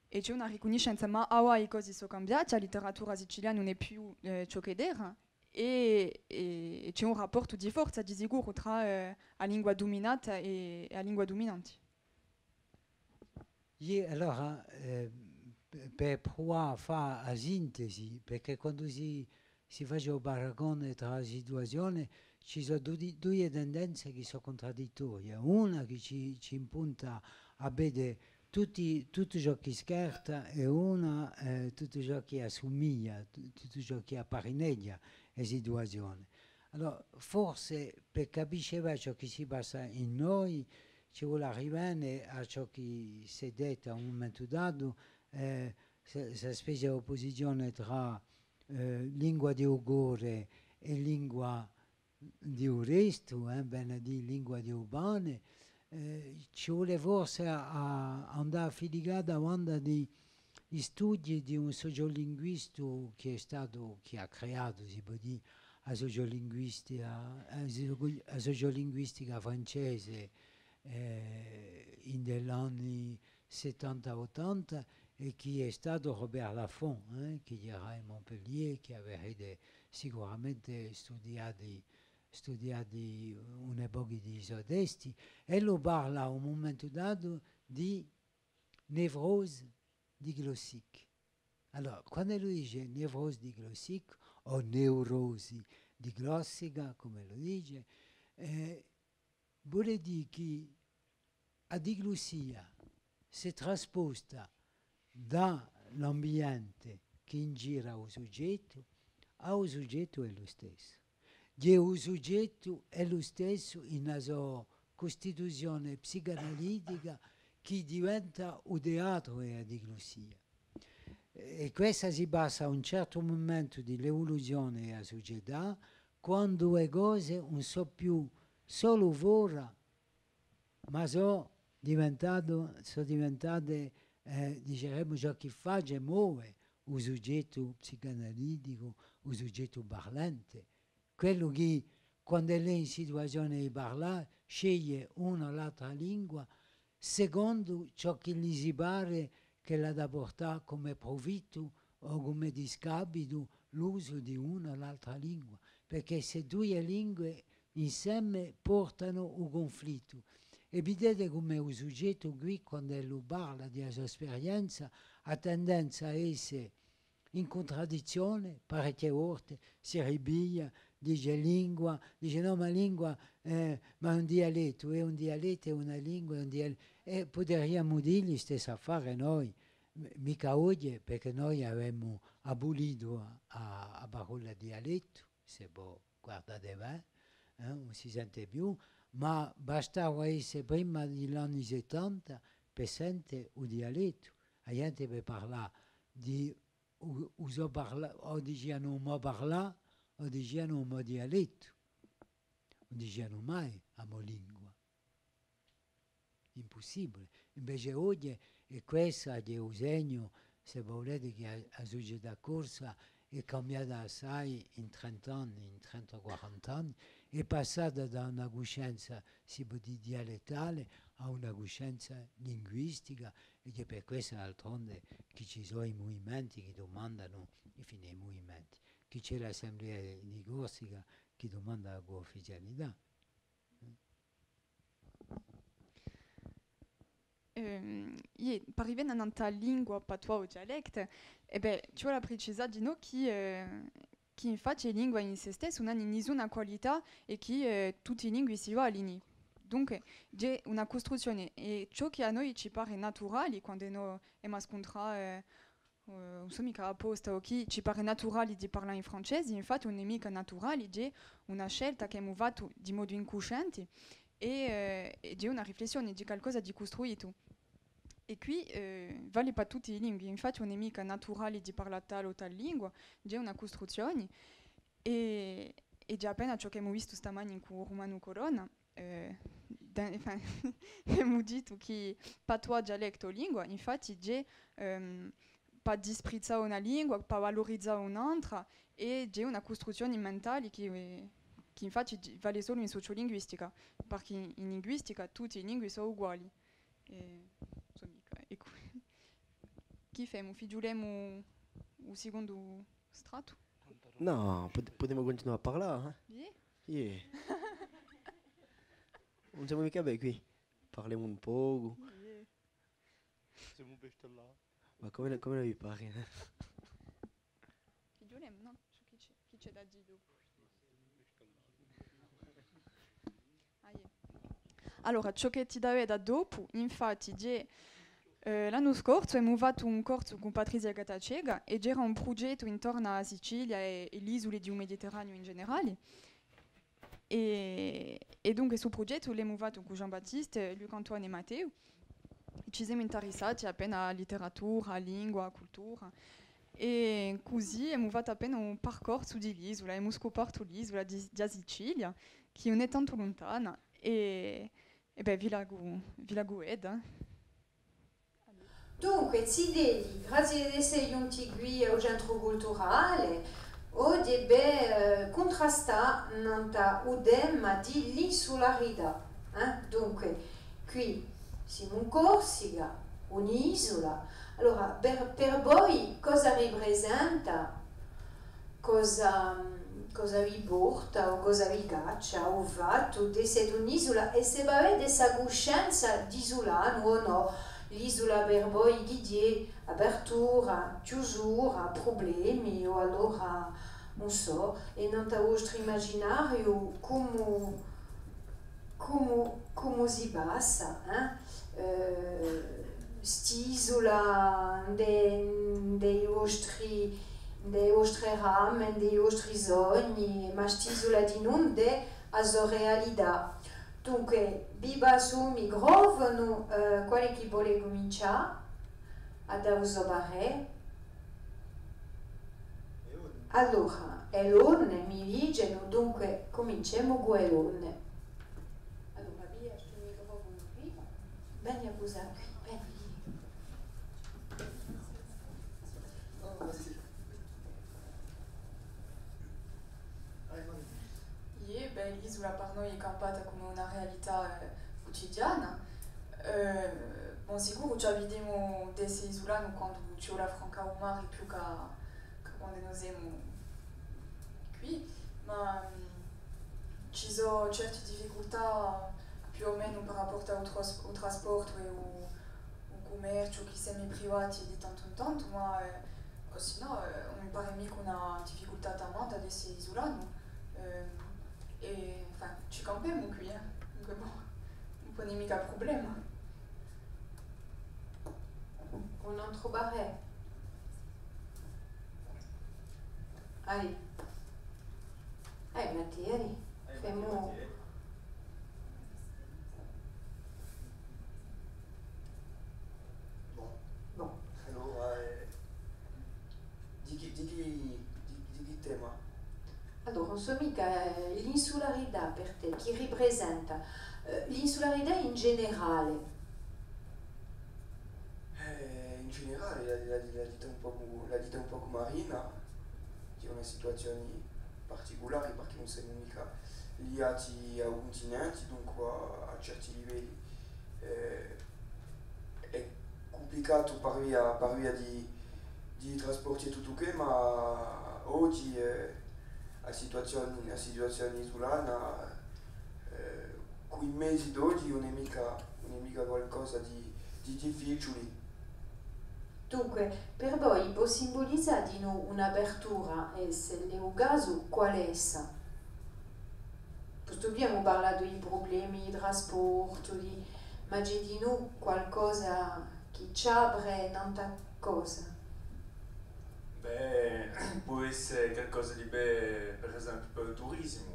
è ci hè una ricunniscenza, ma avà i cosi sò cambiati, a litteratura siciliana ùn hè più, eh, ciò ch'edda era, è, è, è ci hè un rapportu di forza, di sicuru, trà, eh, a lingua duminata è, è a lingua duminante. Iè, allora, eh, p-, per pruvà à fà a sintesi, perchè quandu si si face u paragone trà a situazione, ci sò du-, duie tendenze chì sò cuntradittorie. Una chì ci, ci impunta à vede tutti, tuttu ciò chì scherta è una, eh, tuttu ciò chì assumiglia, tu-, tuttu ciò chì apparineghja e situazione. Allora, forse per capisce bè ciò chì si passa in noi, ci vole à rivene à ciò chì s'hè dettu à un mumentu datu, eh, sta, sta spezia d'opposizione trà eh, lingua di u core è lingua di u restu, eh, vene à dì lingua di u pane, eh, ci vole forse à, à andà à filicà davanti à di, i studii di un sociolinguistu chì hè statu, chì hà creatu, si pò dì, a sociolinguistica, a so-, a sociolinguistica francese, eh, in l'anni settanta ottanta, è chì hè statu Robert Lafont, eh, chì era in Montpellier, chì averete sicuramente studiati, studiati un pocu di i so testi. Ellu parla à un mumentu datu di névrose diglossique. Allora, quand'ellu dice névrose diglossique o neurosi diglossica, cum'ellu dice, eh, vole dì chì a diglussia s'hè trasposta da l'ambiente chì ingira u sughjettu à u sughjettu ellu stessu. Ghjè u sughjettu ellu stessu in a so custituzione psicanalitica chì diventa u teatru di a diglussia. È quessa si passa à un certu mumentu di l'evoluzione di a sucetà, quandu e cose ùn sò più solu fora, ma sò diventatu, sò diventate, eh, diceremu, ciò chì face, move u sughjettu psicanaliticu, u sughjettu parlante, quellu chì, quand'ellu hè in situazione di parlà, sceglie una o l'altra lingua, secondu ciò chì li si pare ch'ella hà da purtà cum'è prufittu o cum'è discapitu l'usu di una o l'altra lingua, perchè ste duie lingue inseme portanu u cunflittu. È videte cum'è u sughjettu quì, quand'ellu parla di a so sperienza, hà tendenza à esse in cuntradizzione, parechje volte si ripiglia dice lingua, dice: «Nò, ma lingua, eh, ma hè un dialettu, hè un dialettu, hè una lingua, hè un dial-», è puderiamu dì listessu affare noi, m-, micca oghje, perchè noi avemu abulitu a, a, a parolla dialettu, s'è vo guardate bè, eh, ùn si sente più, ma bastava esse prima di l'anni settanta per sente u dialettu, a ghjente per parlà di u, u so parlà, o dicianu u mo parlà, o dicianu u mo dialettu, ùn dicianu mai a mo lingua. Impussibule. Invece oghje, è quessa hè u segnu, s'è vo vulete, chì a, a sucetà corsa hè cambiata assai in trent'anni, in trenta, quarant'anni, hè passata da una cuscenza, si pò dì, dialettale à una cuscenza linguistica, è chì hè per quessa, d'altronde, chì ci sò i muvimenti chì dumandanu, infine, i muvimenti, chì ci hè l'Assemblea di Corsica chì dumanda a cuufficialità. Ehm, iè, per rivene nant'à a lingua, patois o dialettu, è bè, ci vole à precisà dinò chì, eh, chì infatti e lingue in sè stesse ùn anu nisuna qualità è chì, eh, tutti i lingui si valini. Dunque, ghjè una custruzzione, è ciò chì à noi ci pare naturale, quand'è no emu à scuntrà, eh, eh, ùn sò micca apposta, o chì ci pare naturale di parlà in francese, infatti ùn hè micca naturale, ghjè una scelta ch'emu fattu di modu incuscente è, eh, è ghjè una riflessione, ghjè calcosa di custruitu. È quì, eh, vale pà tutti i lingui, infatti ùn hè micca naturale di parlà tale o tale lingua, ghjè una custruzzione. È, è ghjè appena ciò ch'emu vistu stamani cù Rumanu Colonna, eh, da-, enfin, emu dittu chì patois, dialettu o lingua, infatti ghjè, ehm, pà disprizzà una lingua, pà valurizà un'antra, è ghjè una custruzzione mentale chì, chì infatti ghj-, vale solu in sociolinguistica, perchè in, in linguistica tutti i lingui sò uguali. È, ùn sò micca, eccu. Chì femu? Fighjulemu u sicondu strattu? Nò, put-, pudemu cuntinuà à parlà, eh? Iè? Iè. Ùn semu micca bè quì. Parlemu un pocu. Iè. Semu besciullati. Ma cumu, cumu vi pari, eh? Fighjulemu, nò? Ciò chì ci hè, chì ci hè da dì dopu. Ah, iè. Allora, ciò chì ci hè da vede dopu, infatti, ghjè, eh, l'annu scorsu emu fattu un corsu cù Patrizia Gattaceca è ghjera un prughjettu intornu à a Sicilia è, è l'isule di u Mediterraniu in generale. È, è dunque, stu prughjettu l'emu fattu cù Jean-Baptiste, Luc-Antoine è Matteu. Ci semu intarissati appena à literatura, lingua, cultura. È cusì emu fattu appena un parcorsu di l'isula, emu scupartu l'isula di, di a Sicilia, chì ùn hè tantu luntana. È, è bè, vi la gu-, vi la guedu. Dunque, zitelli, grazie d'esse ghjunti quì à u Centru Culturale, oghje per, eh, cuntrastà nant'à u tema di l'insularità, eh? Dunque, quì simu in Corsica, un'isula. Allora, per, per voi cosa riprisenta? Cosa, cosa vi porta o cosa vi caccia u fattu d'esse un'isula è s'è v'avete sta cuscenza d'isulanu o nò? L'isula per voi chì ghjè? Apertura, chjusura, prublemi o allora, ùn sò, è nant'à u vostru imaginariu cumu, cumu, cumu si passa, eh? Eh, st'isula ind'è, ind'è i vostri, ind'è e vostre brame, ind'è i vostri sogni, ma st'isula dinù ind'è a so realità. Dunque, vi passu u microfonu, eh, quale chì vole cumincià à dà u so parè? Allora, Elonne mi dicenu, dunque cuminciemu cù Elonne. Allora, via stu microfonu quì. Veni à pusà quì, veni. Iè, bè, l'isula per noi hè campata cum'è una realità, eh, cutidiana. Eh, bon, sicuru ci avvidimu d'esse isulanu quandu ci vole à francà u mare più chè, chè quandu no semu quì, ma, mm, ci sò certe difficultà più o menu par rapportu à u tras-, u trasportu è u, u cummerciu, chì semi privati di tantu in tantu, ma, eh, o sinnò, eh, ùn mi pare micca una difficultà tamanta d'esse isulanu. Euh, è, enfin, ci campemu quì, eh. Dunque, bon, ùn pone micca prublema. Un antru parè. Allez. Eh, metti, allez. Femu. Bon. Bon. Allora, eh, di chì, di chì, di, di chì tema? Allora, ùn sò micca, eh, l'insularità per tè, chì riprisenta, eh, l'insularità in generale? Eh, in generale, la, la, la vita un pocu, la vita un pocu marina, hè una situazione particulare, perchè ùn semu micca liati à u cuntinente, dunque à, à certi livelli, eh, hè cumplicatu per via, per via di, di i trasporti è tuttu què, ma oghje, eh, a situazione, a situazione isulana, eh, cù i mezi d'oghje ùn hè micca, ùn hè micca qualcosa di, di difficiule. Dunque, per voi pò simbulizà dinù un'apertura, è s'ellu hè u casu, quale essa? Postu chì emu parlatu di prublemi di trasportu, di, ma ci hè dinù qualcosa chì ci apre nant'à cosa? Bè, pò esse qualcosa di bè, per esempiu, per u turisimu,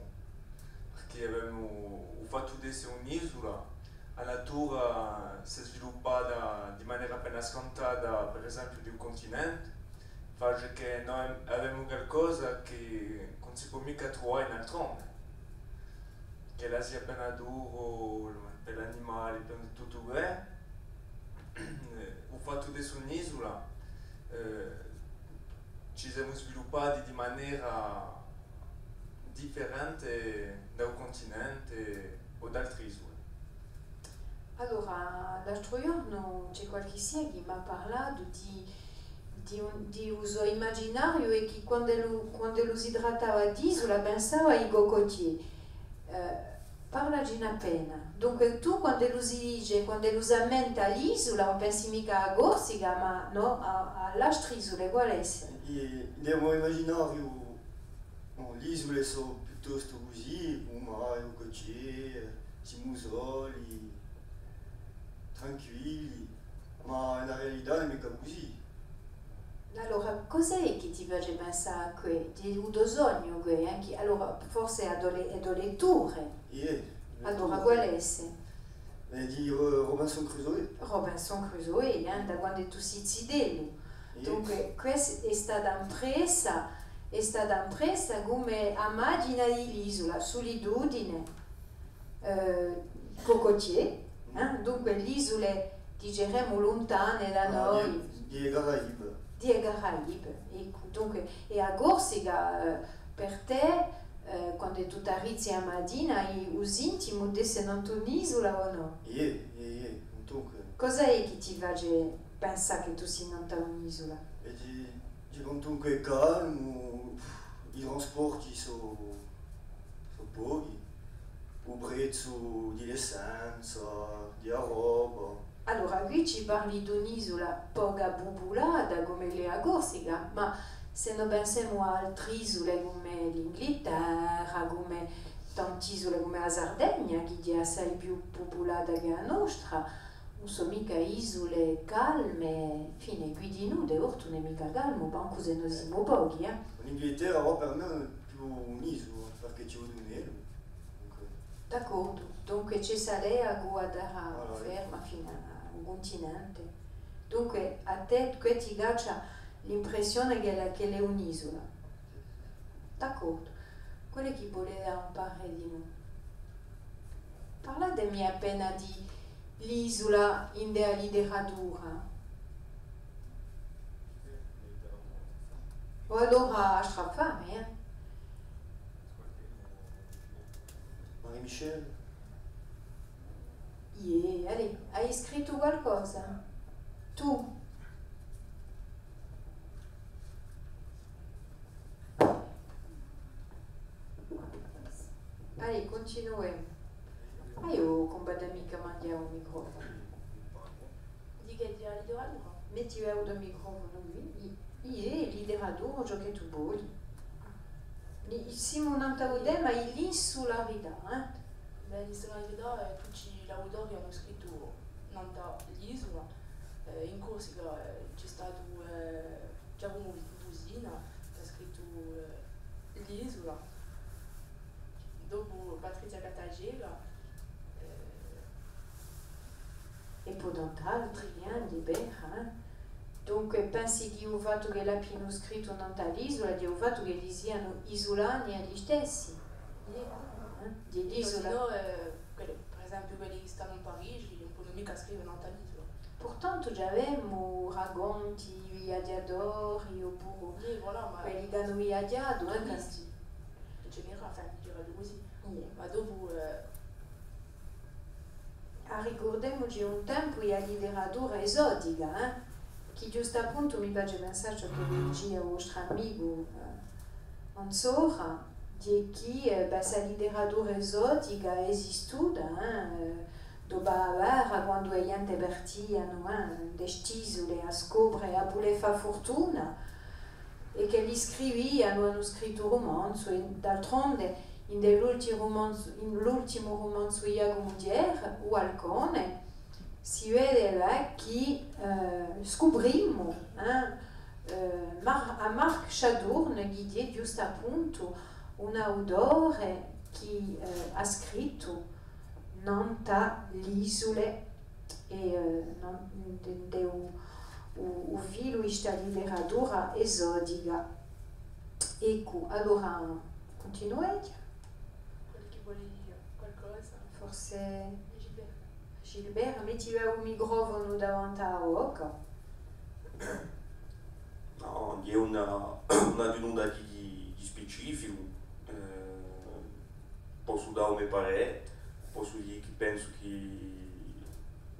perchè avemu u fattu d'esse un'isula, a natura s'hè sviluppata di manera appena scantata, per esempiu, di u cuntinente, face chì noi avemu qualcosa chì ùn si pò micca truvà in altrove, ch'ella sia per a natura, per l'animali, per tuttu què. Eh, u fattu d'esse un'isula, eh, ci semu sviluppati di manera differente da u cuntinente o d'altre isule. Allora, l'altru ghjornu ci hè qualchissia chì m'hà parlatu di, di un, di u so imaginariu è chì quand'ellu, quand'ellu si trattava d'isula pensava à i cocotiers. Eh, parlacine appena. Dunque, tù, quand'ellu si dice, quand'ellu s'ammenta l'isula, ùn pensi micca à a Corsica, ma nò, à, à l'altre isule, quale esse? È, in u mo imaginariu, bon, l'isule sò piuttostu cusì, cù u mare, u cocotier, i musoli, tranquilli, ma in a realità ùn hè micca cusì. Allora, cosa hè chì ti face pensà à què? Hè u to sognu què, eh? Chì, allora, forse hè a to le-, hè a to lettura. Iè, allora, lettura. Quale esse? Eh, di Ro-, Robinson Crusoe. Robinson Crusoe, eh, da quandu tù sì zitellu. Iè. Dunque, quessa hè stata impressa, hè stata impressa cum'è a maghjina di l'isula, sulitudine, eh, cocotier, eh? Dunque, l'isule, diceremu, luntane da noi. Ah, di, di e Caraibes. Di e Caraibes, eccu. Dunque, è a Corsica, eh, per tè, eh, quand'è tù t'arrizzi a matina, hè u sintimu d'esse nant'à un'isula o nò? Iè, iè, iè, quantunque. Cosa hè chì ti face pensà chì tù sì nant'à un'isula? È di, di quantunque calmu, i trasporti sò, sò pochi, u prezzu di l'essenza, di a roba. Allora, quì ci parli d'un'isula poca pupulata, cum'ellu hè a Corsica, ma s'è no pensemu à altre isule cum'è l'Inghilterra, cum'è tant'isule cum'è a Sardegna, chì hè assai più pupulata chè a nostra, ùn sò micca isule calme, infine, quì dinù, di certu ùn hè micca calmu, mancu s'è no simu pochi, eh. L'Inghilterra, però, per mè hè più un'isula, perchè ci vole u nelu. Dunque. D'accordu. Dunque ci hè a lea cù a terra ferma finu à u cuntinente. Dunque, à tè, què ti caccia l'impressione ch'ella, ch'ella hè un'isula. D'accordu. Quale hè chì vole dà un parè dinù? Parlatemi appena di l'isula indè a literatura. O allora à strafame, eh? Marie-Michel? Iè, allez, ai scrittu qualcosa? Tù? Allez, cuntinuemu. Ah, eiu ùn compatu micca manghjà u microfonu. Di chè, di a literatura? Metti u to microfonu quì. I-, iè, literatura, ciò chì tù voli. Ni-, simu nant'à u tema di l'insularità, eh? Bè, l'insularità, eh, tutti l'autori anu scrittu nant'à l'isula. Eh, in Corsica, eh, ci hè statu, eh, Ghjacumu Busina, chì hà scrittu, eh, L'isula. Dopu Patrizia Gattaceca, eh, è po tant'altri, eh, di vera, eh. Dunque, pensi chì u fattu ch'elli abbianu scrittu nant'à l'isula, hè u fattu ch'elli sianu isulani elli stessi? Iè. Eh? Di l'isula. Sinnò, eh, quelli, per esempiu, quelli chì stanu in Parigi, ùn ponu micca scrive nant'à l'isula. Purtantu, ghjà avemu raconti, viaghjatori, oppuru quelli chì anu viaghjatu, eh, turisti. In generale, enfin, diceraghju cusì. Iè. Ma dopu, eh, Arricurdemuci un tempu di a literatura esotica, eh? Chì ghjustu à puntu mi face pensà à ciò chì dicia u vostru amicu, eh, anzora, di chì, eh, bè, sta literatura esotica hè esistuta, eh, eh, dopu à a guerra, quandu a ghjente partianu, eh, in st'isule à scopre, à vulè fà furtuna, è ch'elli scrivianu, anu scrittu rumanzu, è d'altronde, in l'ultimu rumanzu, in l'ultimu rumanzu di Ghjacumu Thiers, U Balcone, si vede, bè, chì, eh, scuprimu, eh, eh, Mar-, à Marc Chadurne, chì hè ghjustu à puntu un autore chì, eh, hà scrittu nant'à l'isule è, eh, nan-, ind'u, u, u filu di sta literatura esotica. Eccu, allora, cuntinuemu. Quellu chì vole dì qualcosa? Forse Gilbert. Gilbert, metti u microfonu davanti à a bocca. Nò, ùn hè una, ùn aghju nunda di, di, di specificu. Eh, possu dà u me parè, possu dì chì pensu chì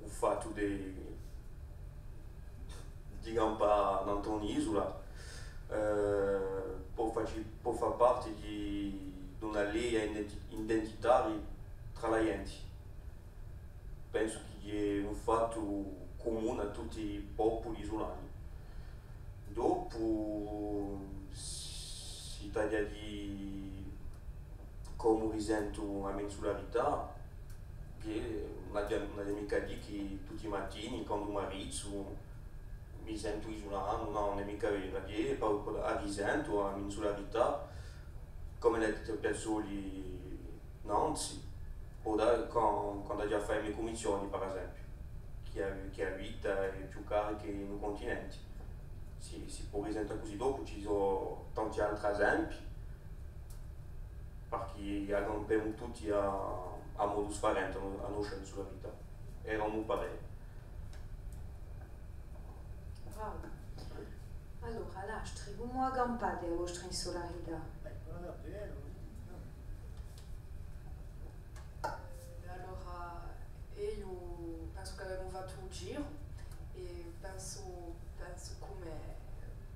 u fattu di, di campà nant'à un'isula, eh, pò faci-, pò fà parti di, d'una leia identi-, identitaria trà a ghjenti. Pensu chì hè un fattu cumunu à tutti i populi isulani. Dopu, si t'aghju à dì comu risentu a me insularità, chì ùn aghju, ùn aghju micca à dì chì tutti i matini, quandu m'arrizzu, mi sentu isulanu, nò, ùn hè micca vera, chì po-, po-, a risentu a me insularità, comu l'hà detta Piazzoli nanzi, o da, quan-, quandu aghju à fà e me cummissioni, per esempiu, chì a, chì a vita hè più carica in u cuntinenti. Si, si pò risenta cusì. Dopu ci sò tanti altri esempi, parchì a campemu tutti à, à modu sfarenti, a no-, a noscia insularità. Era u mo parè. Bravu. Allora, l'astri, cumu a campate a vostra insularità? Eh, allora, eiu pensu ch'avemu fattu u giru è pensu, pensu cum'è,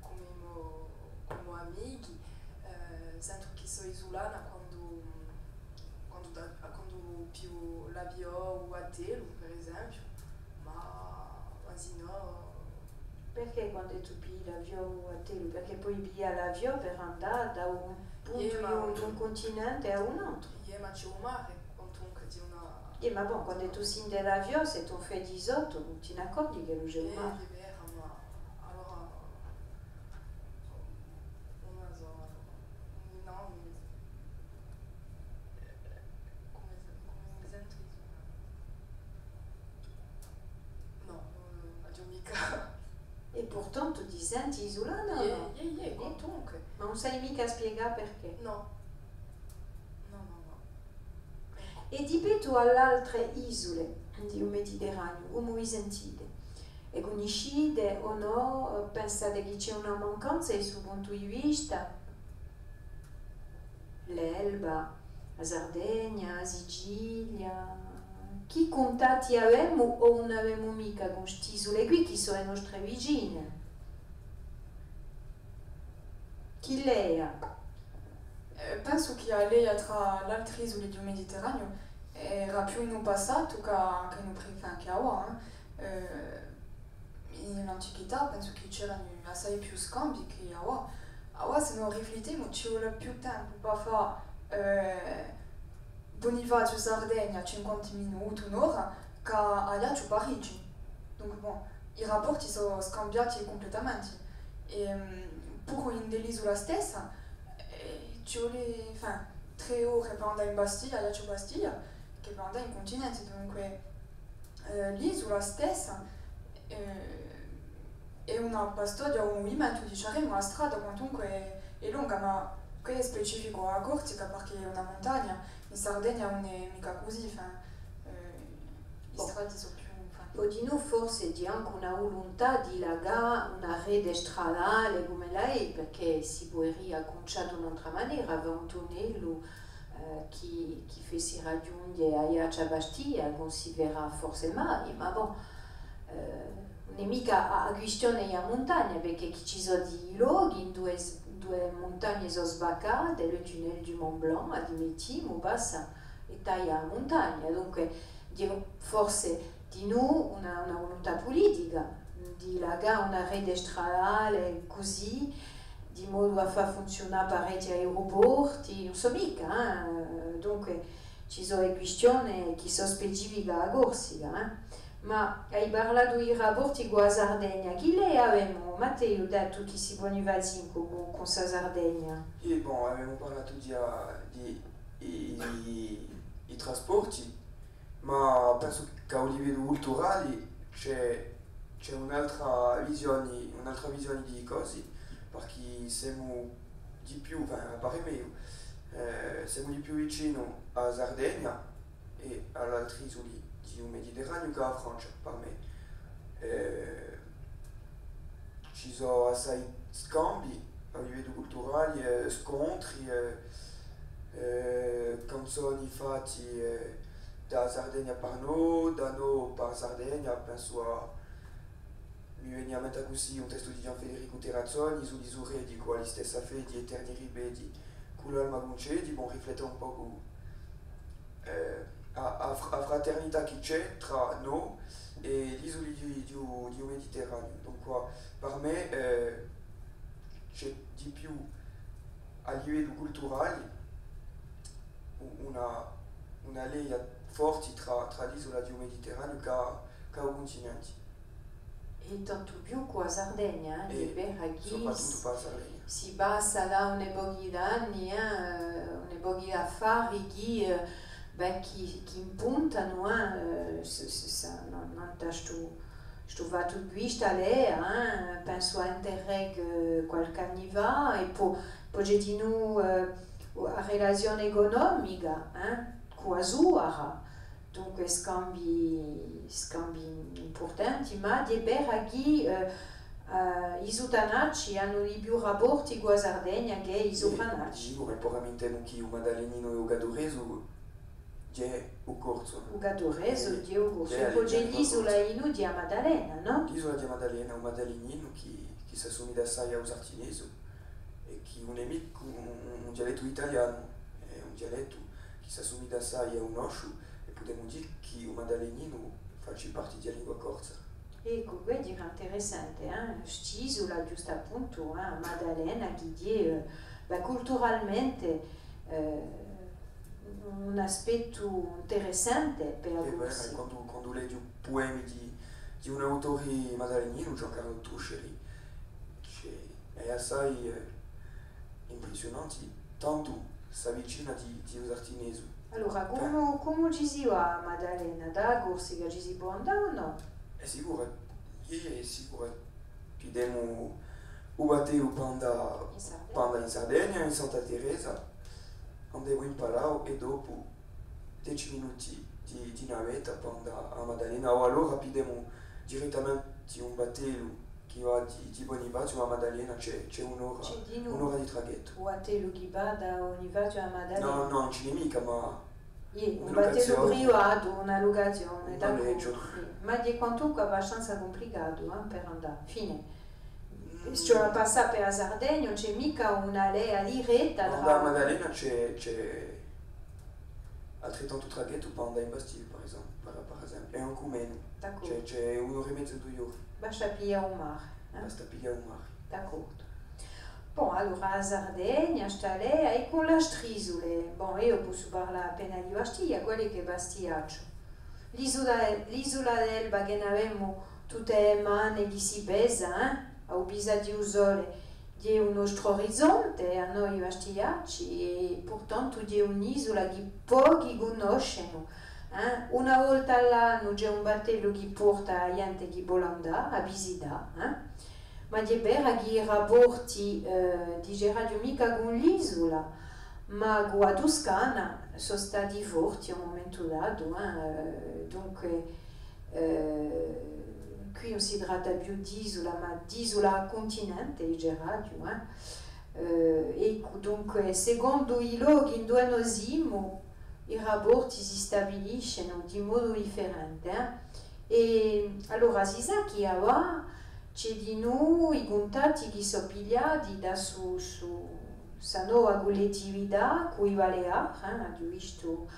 cum'è i mo, cum'è i mo amichi, eh, sentu chì sò isulana quandu, quandu da-, quandu pigliu l'aviò o a telu, per esempiu, ma, ma sinnò. Perchè quandu tù pigli l'aviò o a telu? Perchè poi piglià l'aviò per andà da un puntu, iè, ma di un, di un cuntinente à un altru. Iè, ma ci hè u mare, quantunque, di una... Iè, ma bon, quandu tù sì in l'aviò, s'è tù fai di sottu, ùn ti n'accorgi ch'ellu ci hè u mare. Iè, hè vera, ma allora, ùn la sò, nò, mi, eh, cumu, cumu mi sentu isulana? Nò, nò, nò, ùn aghju micca. È purtantu ti senti isulana o nò? Iè, iè, iè, quantunque. Ma ùn sai micca spiegà perchè? Nò. Nò, nò, nò. È di pettu à l'altre isule di u Mediterraniu, cumu vi sentite? E cunniscite o nò? Pensate chì ci hè una mancanza di stu puntu di vista? L'Elba, a Sardegna, a Sicilia. Chì cuntatti avemu o ùn avemu micca cù st'isule quì, chì sò e nostre vicine? Chì leia? Eh, pensu chì a leia trà l'altre isule di u Mediterraniu era più in u passatu chè, chè in u pre-, enfin, chè avà, eh. Eh, in l'antichità pensu chì c'eranu assai più scambii chè avà. Avà, s'è no riflittemu, ci vole più tempu pà fà, eh, Bunifaziu Sardegna, cinquanta minuti, un'ora, chè Aiacciu Parigi. Dunque, bon, i rapporti sò scambiati cumplettamenti. È, mm, puru in l'isula stessa, eh, ci vole, enfin, trè ore per andà in Bastia, Aiacciu Bastia, chè per andà in cuntinente. Dunque, eh, l'isula stessa, eh, hè una pastoghja, un muvimentu, diceremu, a strada, quantunque, hè, hè longa, ma què hè specificu à a Corsica, perchè hè una muntagna, in Sardegna ùn hè micca cusì, enfin, eh, i stradi sò più, enfin. Po dinù forse ci hè ancu una vuluntà di lacà una rete stradale cum'ella hè, perchè si puderia cumincià d'un'altra manera, avà un tunnellu, eh, chì, chì fessi raghjunghje Aiacciu Bastia, ùn si verà forse mai, ma bon, eh, ùn hè micca a, a quistione di a muntagna, perchè chì ci sò di lochi induve, induve muntagne sò sbaccate, le tunnel du Mont Blanc, ammettimu, passa è taglia a muntagna, dunque, dicu, forse dinù una, una vuluntà pulitica, di lacà una rete stradale cusì, di modu à fà funziunà parechji aeruporti, ùn sò micca, eh, dunque ci sò e quistione chì sò specifiche à a Corsica, eh. Ma ai parlatu di rapporti cù a Sardegna, chì lei avemu, Matteu, dettu chì si poni fà cincu cù, cù sta Sardegna? Iè, bon, avemu parlatu di, di, di, di trasporti, ma pensu chì à u livellu culturali ci hè, ci hè un'altra visioni, un'altra visioni di i cosi, parchì semu di più, enfin, à parè meiu, eh, semu di più vicinu à a Sardegna è à l'altri isuli di u Mediterraniu chè à a Francia, par mè. Eh, ci sò assai scambi à livellu culturali, eh, scontri, eh, eh, canzoni fatti, eh, da Sardegna par no, da no par Sardegna, pensu à, mi veni à mente cusì un testu di Ghjan Federicu Terrazzoni, Isuli suredi, cù a listessa fedi è terni ribedi, cù l'alma cuncedi, bon, riflette un pocu eh, a, a fr-, a fraternità chì ci hè trà no è l'isuli di, di u, di u Mediterraniu. Dunque, par mè, eh, ci hè di più à livellu culturali u-, una, una leia forti trà, trà l'isula di u Mediterraniu chè, chè u cuntinenti. È tantu più cù a Sardegna, eh, hè vera chì soprattuttu cù a Sardegna. Si passa da un pochi d'anni, eh, un pochi d'affari chì, eh, bè, chì, chì impuntanu, eh, s-, s-, s-, nant'à stu, stu fattu quì, sta leia, eh, pensu à Interreg, eh, qualchì anni fà, è po, po ci hè dinù, eh, a relazione ecunomica, eh, cù a Suara. Dunque, scambi, scambi impurtanti, ma hè vera chì, eh, eh, i Suttanacci anu di più rapporti cù a Sardegna chè i Sopranacci. Iè, sicuru, è po ramintemu chì u Madaleninu è u Gadduresu, hè u corsu. U Gadduresu, eh, hè u corsu. È po ci hè l'isula dinù di a Madalena, nò? L'isula di a Madalena, u Madaleninu, chì, chì s'assumiglia assai à u Sartinesu, è chì ùn hè micca un, un, un dialettu italianu, hè un dialettu chì s'assumiglia assai à u nosciu, è pudemu dì chì u madaleninu faci parti di a lingua corsa. Eccu, què era interessante, eh? St'isula, ghjustappuntu, eh, a Madalena, chì hè, eh, bè, culturalmente, eh, un aspettu interessante per a Corsica. Hè vera, quandu, quandu leghju puemi di, di un autore madaleninu, Ghjancarlu Tusceri, ci hè, hè assai, eh, impressiunanti, tantu s'avvicina di, di u Sartinesu. Allora, cumu, cumu ci si và à a Madalena? Da a Corsica ci si pò andà o nò? Hè sicuru, iè, iè, hè sicuru. Piddemu u battellu pà andà, pà andà in Sardegna, in Santa Teresa, andemu in Palau è dopu deci minuti di, di navetta pà andà à a Madalena, o allora piddemu direttamente un battellu chì và di, di Bunifaziu à a Madalena, ci hè, ci hè un'ora, un'ora di traghettu. U battellu chì và da Bunifaziu à a Madalena? Nò, nò, ùn ci n'hè micca, ma Iè, un battellu privatu, una lucazione, d'accordu. Iè. Ma hè quantunque abbastanza cumplicatu, eh, per andà. Infine, mm, s'è ci vole à passà per a Sardegna, ùn ci hè micca una leia diretta trà. Andà à a Madalena ci hè, ci hè altrettantu traghettu per andà in Bastia, per esempiu, per, per esempiu. È ancu menu. D'accordu. Ci hè, ci hè un'ora è mezu, dui ori. Basta piglià u mare, eh? Basta piglià u mare. D'accordu. Bon, allora, a Sardegna, Stalea, è cù l'altre isule, bon, eiu possu parlà appena di Bastia, quale hè chì hè Bastiacciu? L'isula, l'isula d'Elba chì n'avemu tutte e mane chì si pesa, eh? À u pisà di u sole, hè u nostru orizonte, à noi bastiacci, è purtantu hè un'isula chì pochi cunnoscenu, eh? Una volta à l'annu ci hè un battellu chì porta a ghjente chì vole andà à visità, eh? Ma hè vera chì i rapporti, eh, diceraghju micca cù l'isula, ma cù a Tuscana sò stati forti à un mumentu datu, eh, dunque, eh, quì ùn si tratta più d'isula, ma d'isula à cuntinente, diceraghju, eh. Eh, eccu, dunque, secondu i lochi induve no simu, i rapporti si stabiliscenu di modu differente, eh. È allora si sà chì avà ci hè dinù i cuntatti chì sò pigliati da su, su, sta nova cullettività cù i Baleari, eh, aghju vistu,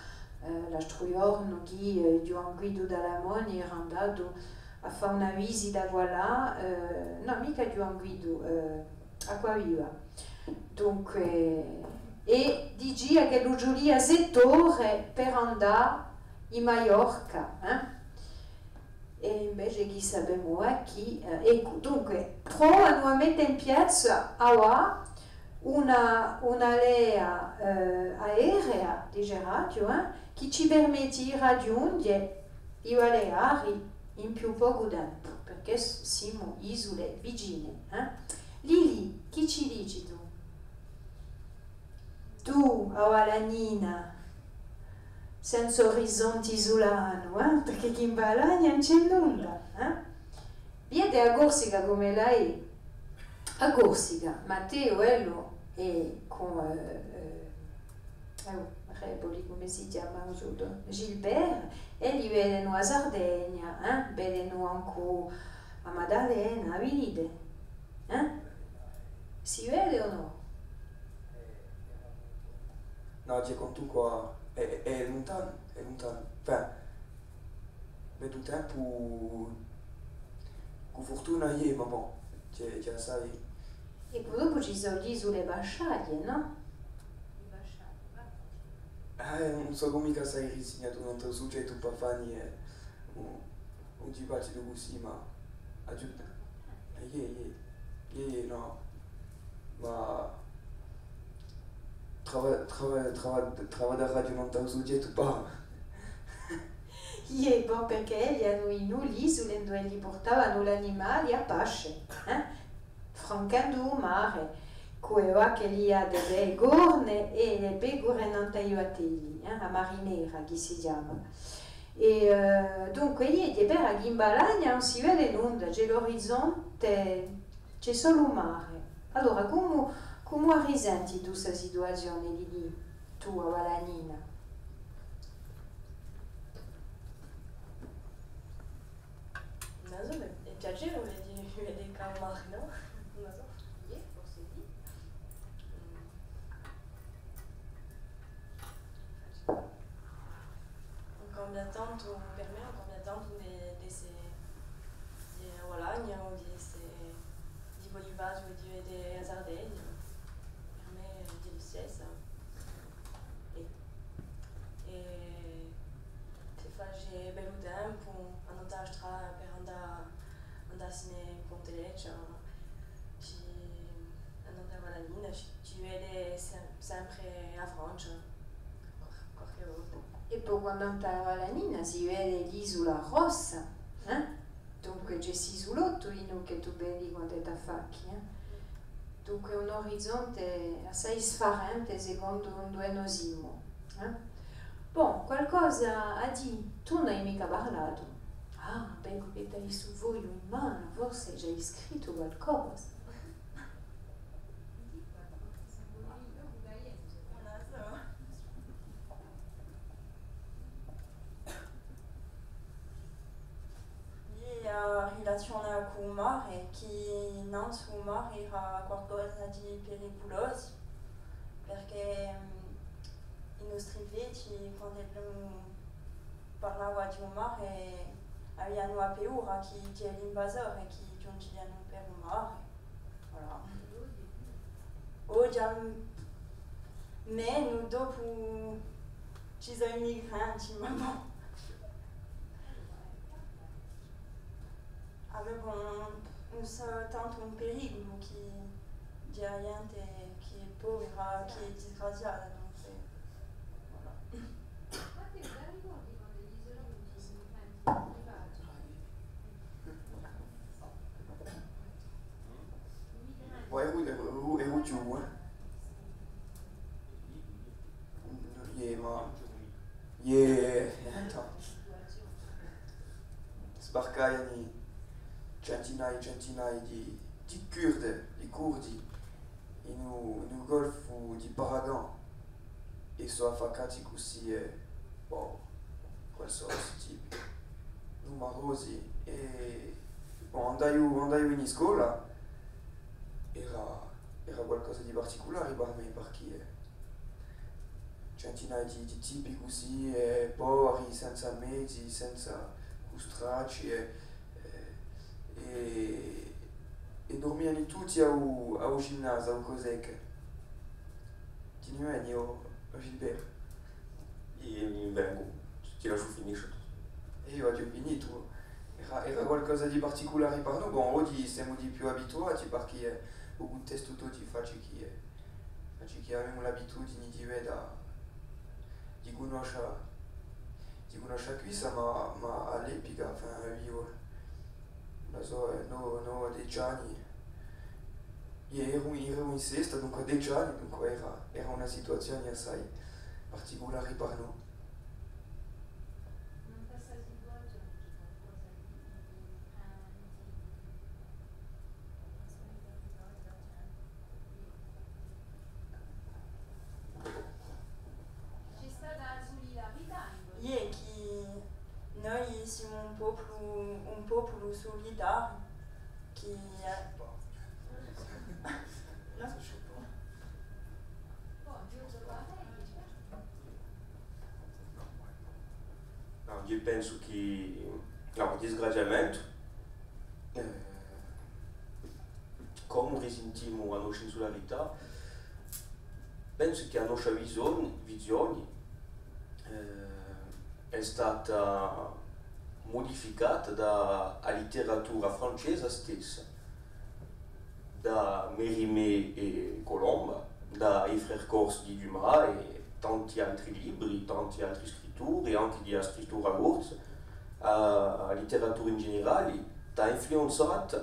eh, l'altru ghjornu chì, eh, Ghjuvan Guidu Talamoni era andatu à fà una visita quallà, eh, nò, micca Ghjuvan Guidu, eh, Acquaviva. Dunque, è dicia ch'ellu ci vulia sett'ore per andà in Maiorca, eh? È invece chì sapemu, eh, chì, eh, eccu, dunque, provanu à mette in piazza avà una, una lea, eh, aerea, diceraghju, eh, chì ci permette di raghjunghje i Baleari in più pocu tempu, perchè s-, simu isule vicine, eh? Lili, chì ci dici tù? Tù, a Balagnina, senza orizonte isulanu, eh? Perchè chì in Balagna ùn ci hè nunda, eh? Vede a Corsica cum'ella hè. A Corsica, Matteu, ellu, è cù, eh, eh, eh, Repoli, cumu si chjama, u so, Gilbert, elli vedenu a Sardegna, eh? Vedenu ancu a Maddalena, a vide, eh? Si vede o nò? Nò, ci hè quantunque, hè, hè, hè luntanu, hè luntanu. Enfin, per u tempu, cù furtuna iè, ma bon, ci hè, ci hè assai. È po dopu ci sò l'isule Basciaghje, nò? Eh, ùn sò micca assai risignatu nant'à u sughjettu, pà fà, eh, un, un dibattitu cusì, ma aghju, eh, iè, iè, iè, iè, nò. Ma trava-, trava-, trava-, travaddaraghju nant'à u sughjettu, pà. Iè, bon, perchè elli anu dinù l'isule induve elli purtavanu l'animali à pasce, eh? Francandu u mare, cù e vacche liate pè e corne è e pecure nant'à i battelli, eh? A marinera, chì si chjama. È, eh, dunque, iè, hè vera chì in Balagna ùn si vede nunda, ci hè l'orizonte, ci hè solu u mare. Allora, cumu, cumu a risenti tù sta situazione di, di tù, a Balagnina? Ùn la sò, hè, hè piacevule di vede chì hè u mare, nò? Ùn la sò. Iè, forse sì. Mm. Ùn cambia tantu, per mè ùn cambia tantu di, di esse, di a Balagna o di esse, di Bonifaziu o di, di a Sardegna. Per mè hè listessa. È, è s'è face bellu tempu, annant'à a strada per andà, andassine in Ponte Leccia, ci, annant'à a Balagnina, ci, ci vede sem-, sempre a Francia, qualche, qualche volta. È po quandu andate à a Balagnina si vede l'Isula Rossa, eh? Dunque, ci hè st'Isulottu, dinù, chì tù vedi quandu t'affacchi, eh? Dunque, un orizonte assai sfarente, secondu induve no simu, eh? Bon, qualcosa à dì? Tù ùn ai micca parlatu. Ah, vecu chì t'ai stu fogliu in manu, forse ci ai scrittu qualcosa. Iè, a rilazione cù u mare, chì nanzu u mare era qualcosa di periculosu, perchè, mm, i nostri vechji, quandu ellu parlava di u mare, avianu a paura chì, chì l'invasori chì ghjunghjianu per u mare. Voilà. Oghje, menu, dopu ci sò i migranti, ma bon. Avemu un, un, tantu un periculu chì, di a ghjente chì hè povera, chì hè disgraziata, dunque, voilà. Poi è u, è u, è u ghjucu, eh. Iè, ma, iè, sbarcaiani centinaia è centinaia di, di Curdi, di Curdi, in u, in u golfu di Paragan, è sò affaccati cusì, è, bon, qual sò sti tipi? Numarosi, è, bon, andaiu, andaiu in iscola, era, era qualcosa di particulari per mè, perchè, eh, centinaia di, di tipi cusì, eh, poveri, senza mezi, senza, cù stracci, eh, eh, è, è durmiani tutti à u, à u ginnasu, à u COSEC. Ti ni veni, o, o Gilbert? Eiu mi vengu, ti lasciu finisce tù. È eiu aghju finitu. Era, era qualcosa di particulari per noi. Bon, oghji semu di più abituati, perchè, eh, u cuntestu d'oghji faci chì, eh, Facci chì avemu l'abitudini di veda, di cunnoscia, di cunnoscia quissa, ma, ma à l'epica, enfin, eiu, ùn la sò, eh, no, no, deci anni, eiu eru, eru in sesta, dunque deci anni, dunque era, era una situazioni assai particulari per noi. Ci hè stata a sulidarità in... Iè, chì noi simu un populu, un populu sulidariu, chì, eh, nò? Nò, eiu pensu chì, nò, disgraziamentu, eh, comu risintimu a noscia insulidarità, pensu chì a noscia visioni, visioni, eh, hè stata mudificata da a literatura francesa stessa, da Mérimée è Colomba, da i Frères corses di Dumas è tanti altri libri, tanti altri scritturi, ancu di a scrittura corsa, a, a literatura in generali, t'hà influenzatu,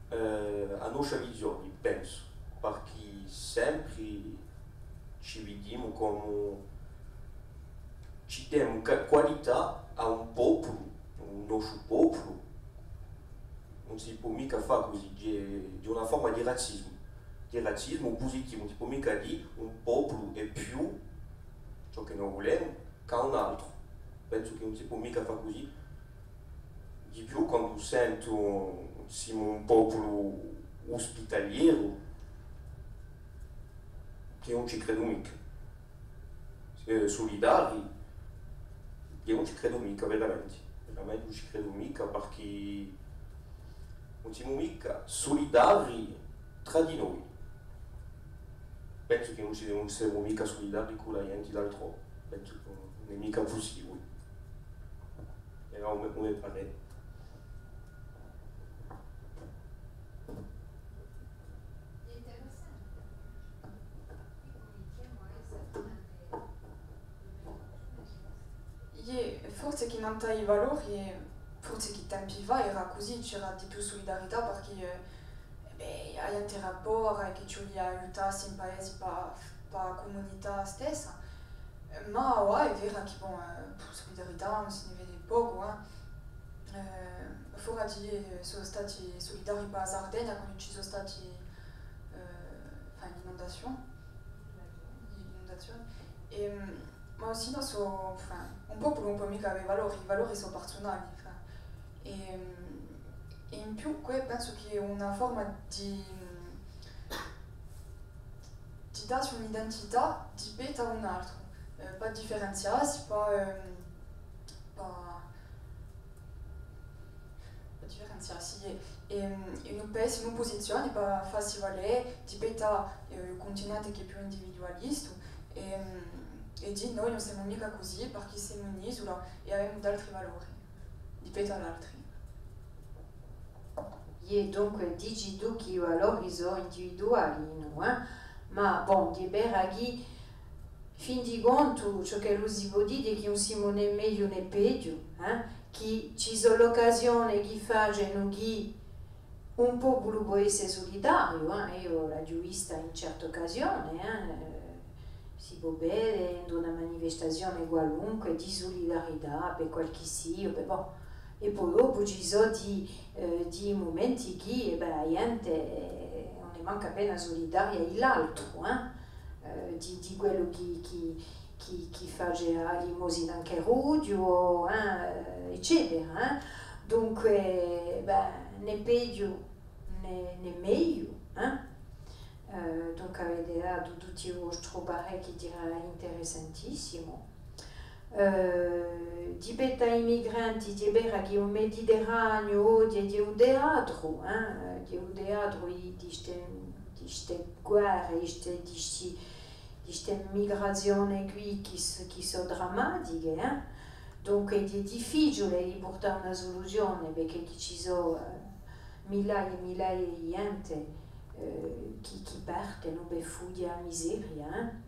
eh, a noscia visioni, pensu, parchì sempri ci vidimu comu ci demu ca-, qualità à un populu, un nosciu populu, ùn si pò micca fà cusì, hè, hè una forma di razzisimu, di razzisimu pusitivu, ùn si pò micca dì un populu hè più ciò chì no vulemu chè un altru. Pensu chì ùn si pò micca fà cusì. Di più, quandu sentu simu un populu uspitalieru, chì ùn ci credu micca. Eh, sulidari, eiu ùn ci credu micca, veramenti. Veramenti ùn ci credu micca, parchì ùn simu micca sulidari trà di noi. Pensu chì ùn ci, ùn simu micca sulidari cù a ghjenti d'altrò. Pensu chì ùn hè micca pussibuli. Era un me, un me parè. Iè, forse chì nant'à i valori, forse chì tempi fà era cusì, c'era di più sulidarità, parchì, eh, è bè, a ghjente era povera è chì ci vulia aiutassi in paesi pà, pà a cumunità stessa. Ma avà hè vera chì, bon, eh, sulidarità ùn si ni vedi pocu, eh. Eh, fora di, eh, sò stati sulidari pà a Sardegna quandu ci sò stati, eh, enfin, l'inundazioni. L'inundazioni. È, mm, ma sinnò sò, enfin, un populu ùn pò micca avè valori, i valori sò parsunali, enfin. È, mm, è in più, què pensu chì hè una forma di, mm, di dassi un'identità di pettu à un altru, eh, pà differenziassi, pà, ehm, pà, Differenziassi, è, è, è ùn pè esse in una pusizione pà fassi valè, di pettu à, eh, u cuntinente chì hè più individualistu, è, è dì noi ùn semu micca cusì, parchì semu un'isula è avemu d'altri valori, di pettu à l'altri. Iè, dunque, dici tù chì i valori sò individuali, nò, eh? Ma, bon, hè vera chì, fin di contu, ciò ch'ellu si pò dì hè chì ùn simu nè megliu nè peghju, eh? Chì ci sò l'occasione chì facenu chì un populu pò esse sulidariu, eh? Eiu l'aghju vista in certe occasione, eh? Si pò vede in una manifestazione qualunque di sulidarità per qualchissia, per, bon. È po dopu ci sò di, eh, di mumenti chì, eh bè, a ghjente, eh, ùn hè mancu appena sulidaria di l'altru, eh? Eh, di, di quellu chì, chì, chì, chì face a limosina in carrughju, o, eh, eccetera, eh? Dunque, bè, nè peghju nè, nè megliu, eh? Eh, dunque avete datu tutti u vostru parè chì era interessantissimu. Eh, di pettu à i migranti, hè vera chì u Mediterraniu oghje hè un teatru, eh? Hè un teatru di, di ste, di ste guerre, di ste, di sti, di ste migrazione quì chì s-, chì sò drammatiche, eh? Dunque hè difficiule di purtà una suluzione, perchè chì ci sò, eh, millaie è millaie di ghjente, eh, chì, chì partenu per fughje à a miseria, eh.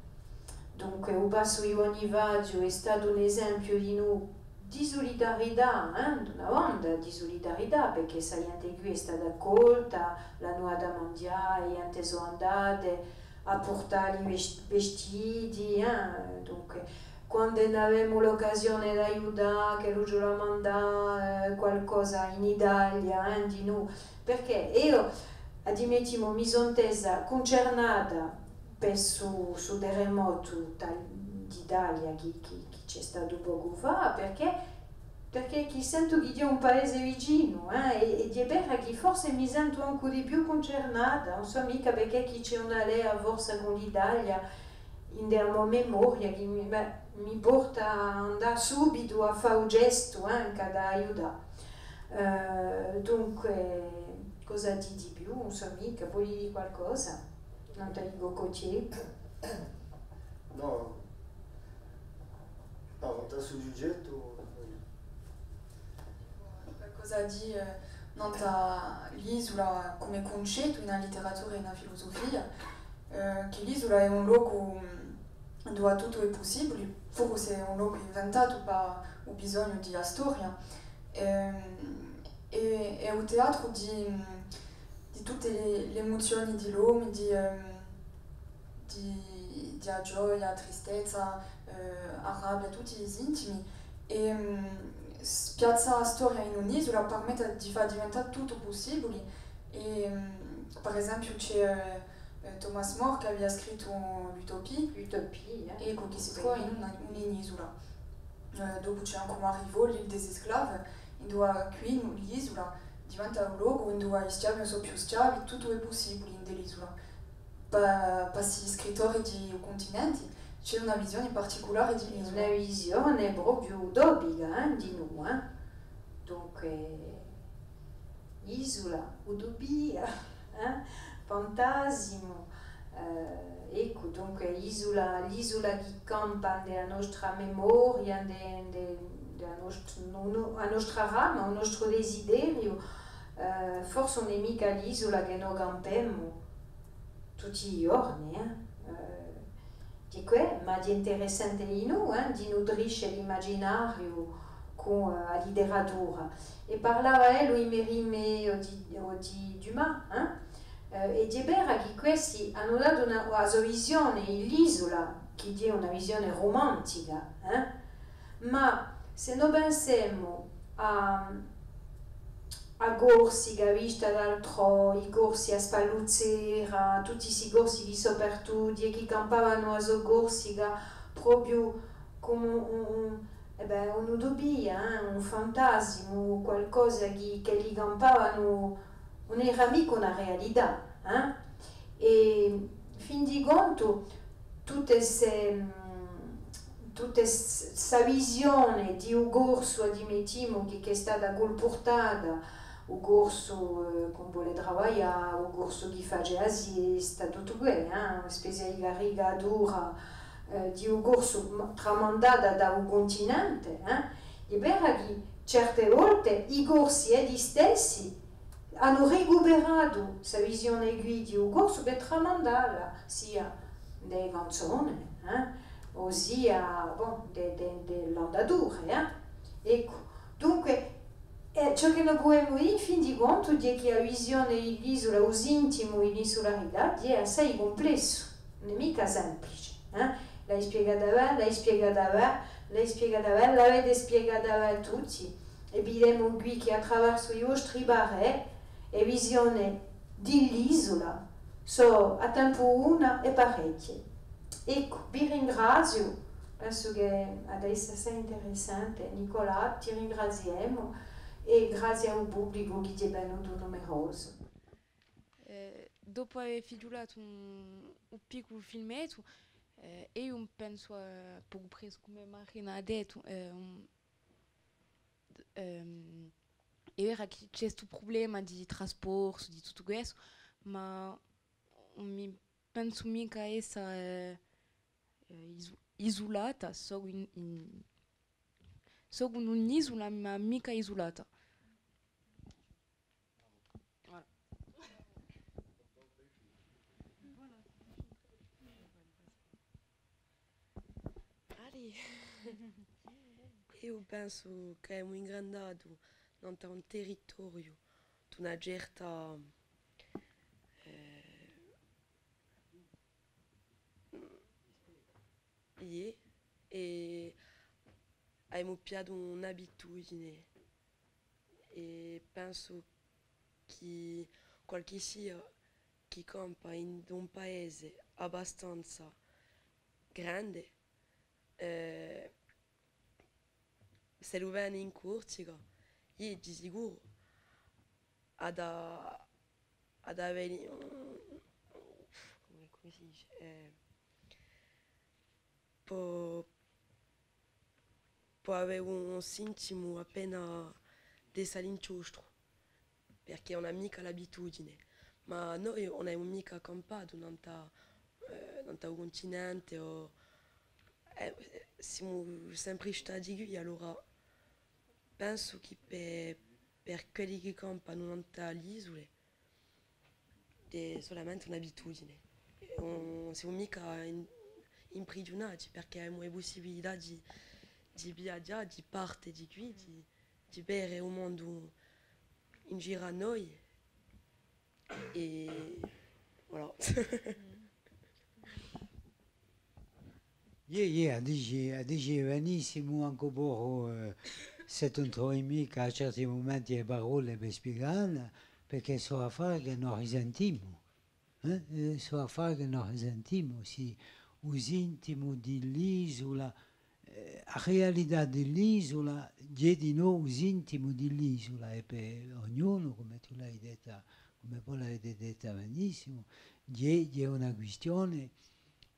Dunque, u passu di Bunifaziu hè statu un esempiu di nu-, di sulidarità, eh, d'una banda di sulidarità, perchè sta ghjente quì hè stata accolta, l'anu data à manghjà, e ghjente sò andate à purtà li ves-, vestiti, eh, dunque, quandu n'avemu l'occasione d'aiutà, ch'ellu ci vole à mandà, eh, qualcosa in Italia, eh, di noi. Perchè eiu, ammettimu, mi sò intesa cuncernata per su, su terremotu tal-, d'Italia chì, chì, chì ci hè statu pocu fà, perchè, perchè chì sentu chì hè un paese vicinu, eh, è, è hè vera chì forse mi sentu ancu di più cuncernata, ùn sò micca perchè chì ci hè una lea forse cù l'Italia, ind'a mo memoria chì mi, bè, mi porta à andà subitu à fà u gestu, eh, ch'hà da aiutà. Eh, dunque, cosa dì di più? Ùn sò micca, voli dì qualcosa? Nant'à i cocotiers? Nò. Nò, nant'à stu sughjettu, eh, Qualcosa à dì, eh, nant'à l'isula cum'è cuncettu in a literatura è in a filusufia, eh, chì l'isula hè un locu, mm, induva tuttu hè pussibuli, puru s'hè un locu inventatu pà u bisognu di a storia. Ehm, è, hè u teatru di, mm, di tutte le, l'emuzioni di l'omu, di, ehm, di, di a gioia, a tristezza, eh, a rabbia, tutti i sintimi. È, mm, s-, piazzà a storia in un'isula permette di fà diventà tuttu pussibuli. È, mm, per esempiu, ci hè, eh, eh, Thomas More chì avia scrittu l'Utopie. L'Utopie, eh. Eccu, chì si trova in una, in un'isula. Eh, dopu ci hè ancu Marivaux, l'Île des Esclaves, induva quì, in l'isula, diventa un locu induva i schiavi ùn sò più schiavi, tuttu hè pussibuli in l'isula. Pà, pà sti scrittori di u cuntinenti, ci hè una visione particulare di l'isula. Una visione propiu utopica, eh, di noi, eh. Dunque, isula, utopia, eh? Fantasimu, eh, eccu, dunque, isula, l'isula chì campa in a nostra memoria, in, in, in a nost-, no, no, a nostra brama, u nostru desideriu, eh, forse ùn hè micca l'isula chì no campemu tutti i ghjorni, eh. Eh, Dicu, eh, ma hè interessante dinù, eh, di nutrisce l'imaginariu cù, eh, a literatura. È parlava ellu di Mérimée o di, o di Dumas, eh? Eh, è hè vera chì questi anu datu una, a so visione di l'isula, chì hè una visione rumantica, eh? Ma s'è no pensemu à, a Corsica vista d'altrò, i Corsi à Spalluzzera, tutti sti Corsi chì sò partuti è chì campavanu a so Corsica propiu cum'è un, un, eh bè, un'utopia, eh, un fantasimu, qualcosa chì, ch'elli campavanu, ùn era micca una realità, eh? È, fin di contu, tutte ste, mm, tutte s-, sta visione di u Corsu, ammettimu, chì, chì hè stata culpurtata U corsu, eh, chì ùn vole travaglià, u corsu chì face a siesta, tuttu què, eh, una spezia di caricatura, eh, di u corsu ma-, tramandata da u cuntinente, eh. Hè vera chì certe volte i Corsi elli stessi anu ricuperatu sta visione quì di u corsu per tramandalla, sia in e canzone, eh, o sia, bon, in, in, in l'andature, eh. Eccu, dunque, eh, ciò chì no pudemu dì, in fin di contu, hè chì a visione di l'isula, u sintimu di l'insularità, hè assai cumplessu, ùn hè micca simplice, eh. L'hai spiegata bè, l'hai spiegata bè, l'hai spiegata bè, l'avete spiegata bè tutti. È videmu quì chì attraversu i vostri parè, e visione di l'isula sò à tempu una è parechje. Eccu, vi ringraziu, pensu chì hà da esse assai interessante. Nicolà, ti ringraziemu è grazie à u publicu chì hè venutu numerosu. Eh, dopu avè fighjulatu un, un picculu filmettu, eh, eiu pensu, eh, pocu pressu cum'è Marina hà dettu, eh, un, ehm, hè vera chì ci hè stu prublema di trasportu, di tuttu questu, ma ùn mi pensu micca essa, eh, eh, isu-, isulata, sò in, in, sò in un'isula, ma micca isulata. Voilà. Allez. Eiu pensu chì emu ingrandatu nant'à un territoriu d'una certa, eh, iè, è avemu pigliatu un'abitudine, è pensu chì qualchissia chì campa in un paese abbastanza grande, eh, s'ellu vene in Corsica, iè, di sicuru, hà da, hà da vene un, cumu, cumu si dice? Eh, pò, pò avè un, un sintimu appena di salinciostru, perchè ùn hà micca l'abitudine. Ma noi ùn avemu micca campatu nant'à, eh, nant'à u cuntinente, o, eh, simu sempre stati quì, allora pensu chì per, per quelli chì campanu nant'à l'isule, hè solamente un'abitudine. Ùn simu micca in-, imprigiunati, perchè avemu e pussibilità di, di viaghjà, di parte di quì, di, di vede u mondu in giru à noi. È voilà. Iè, iè, a dici, a dici benissimu, ancu pocu, eh, s'è tù ùn trovi micca à certi mumenti e parolle per spiegalla, perchè sò affari chì no risentimu, eh? Eh, sò affari chì no risentimu, sì, u sintimu di l'isula, eh, a realità di l'isula, hè dinò u sintimu di l'isula, è per ognunu, cum'è tù l'hai detta, cum'è voi l'avete detta benissimu, hè, hè una quistione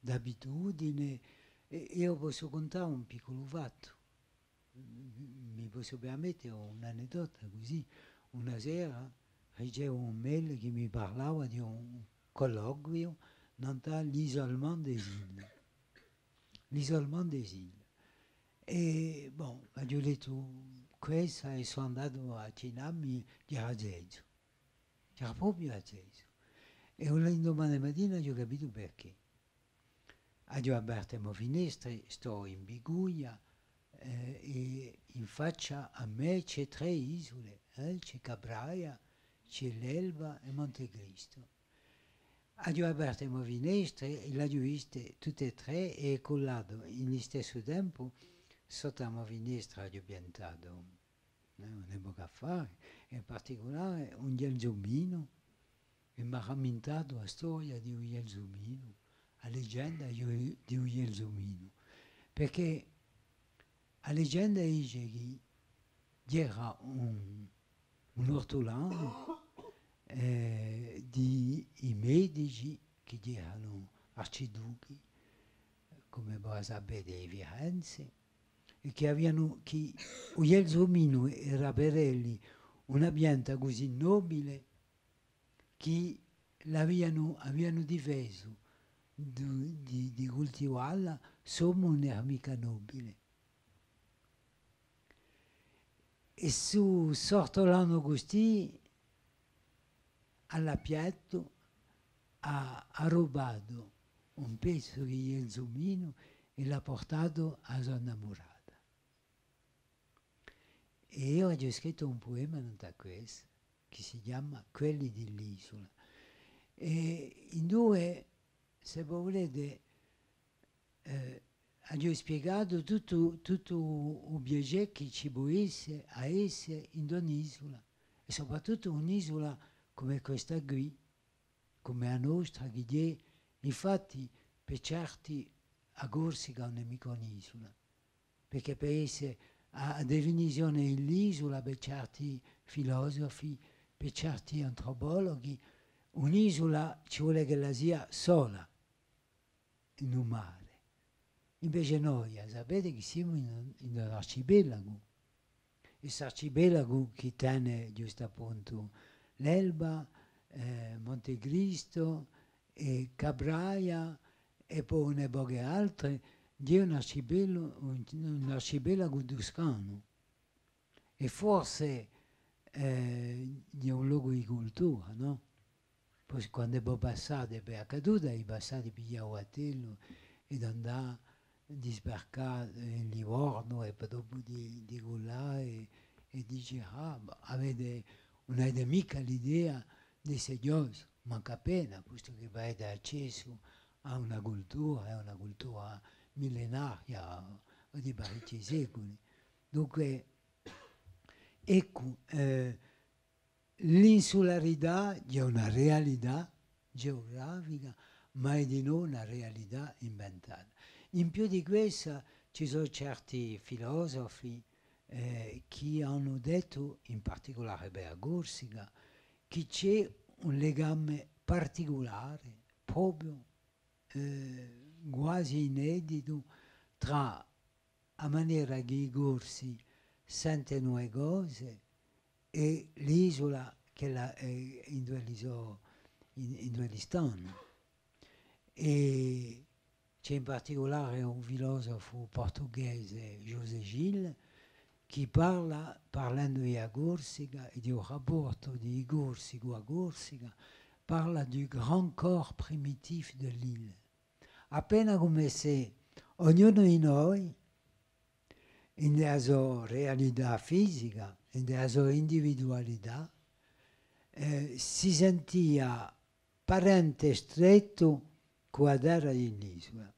d'abitudine, è eiu possu cuntà un picculu fattu. Mi possu permette un'aneddota cusì. Una sera ricevu un mail chì mi parlava di un colloquiu nant'à l'isolement des îles. L'isolement des îles. È, bon, aghju lettu quessa è sò andatu à chinà mi, era à Zezu. Era propiu à Zezu. È u lindumane matina aghju capitu perchè. Aghju apertu e mo finestre, stò in Biguglia, eh, è in faccia à mè ci hè trè isule, eh, ci hè Capraia, ci hè l'Elba è Monte Cristu. Aghju apertu e mo finestre è l'aghju viste tutte è trè è cullatu in listessu tempu sottu à a mo finestra aghju piantatu, eh, un pocu affare, è in particulare un ghjelsuminu, è m'hà ramintatu a storia di u ghjelsuminu, a legenda di u, di u ghjelsuminu, perchè a legenda dice chì c'era un, un ortulanu, eh, di i Medici, chì eranu arciduchi, cum'è voi sapete, di Firenze, è chì avianu, chì u ghjelsuminu era per elli una pianta cusì nobile chì l'avianu, avianu difesu di, di, di cultivalla, sò ùn era micca nobile. È stu s'ortolanu custì, à l'appiattu, hà, hà rubatu un pezzu di ghjelzuminu è l'hà purtatu à a so innamurata. È eiu aghju scrittu un puema nant'à quessu, chì si chjama Quelli di l'isula. È induve, s'è vo vulete, eh, aghju spiegatu tuttu, tuttu u piacè chì ci pò esse à esse in un'isula, è soprattuttu un'isula cum'è questa quì, cum'è a nostra, chì hè, infatti, per certi, a Corsica ùn hè micca un'isula, perchè per esse a, a definizione di l'isula, per certi filosofi, per certi antropologhi, un'isula ci vole ch'ella sia sola in u mare. Invece noi, a sapete chì simu in un, in un arcipelagu. È st'arcipelagu chì tene ghjustappuntu l'Elba, eh, Monte Cristo, è Capraia, è po une poche altre, hè un arcipelu-, un, un arcipelagu tuscanu. È forse, eh, hè un locu di cultura, nò? Po quandu vo passate per a Caduta, i passate piglià u battellu è andà di sbarcà in Livornu è po dopu di, di cullà è, è di girà, ma avete, ùn avete micca l'idea di stu ghjocu, mancu appena, postu chì avete accessu à una cultura, hè una cultura millenaria o di parechji seculi. Dunque, eccu, eh, l'insularità hè una realità geografica, ma hè dinò una realità inventata. In più di quessa, ci sò certi filosofi, eh, chì anu dettu, in particulare per a Corsica, chì ci hè un legame particulare, propiu, eh, guasi ineditu, trà a manera chì i Corsi sentenu e cose è l'isula ch'ella, eh, induve elli sò, in, induve elli stanu. È ci hè in particulare un filosofu portughese, José Gil, chì parla, parlendu di a Corsica è di u raportu di i Corsi cù a Corsica, parla du grand corps primitif de l'île. Appena cum'è s'è ognunu di noi, in a so realità fisica, in a so individualità, eh, si sentia parente strettu cù a terra di l'isula.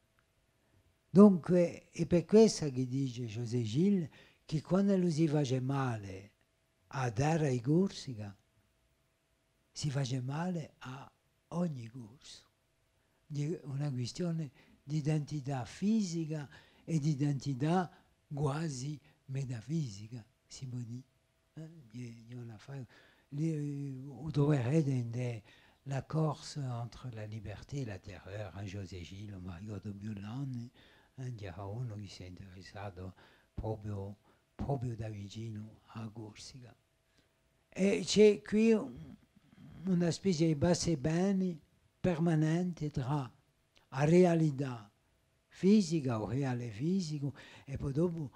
Dunque, hè per quessa chì dice José Gil chì quand'ellu si face male à a terra di Corsica, si face male à ogni Corsu. Hè una quistione d'identità fisica è d'identità guasi metafisica, si pò dì. Eh, hè, hè un affare, li, u truverete in de La Corse entre la liberté et la terreur, eh, José Gil, ùn mi ricordu più l'annu, eh, era unu chì s'hè interessatu propiu, propiu da vicinu à a Corsica. È ci hè quì un, una spezia di và è veni permanente trà a realità fisica, u reale fisicu, è po dopu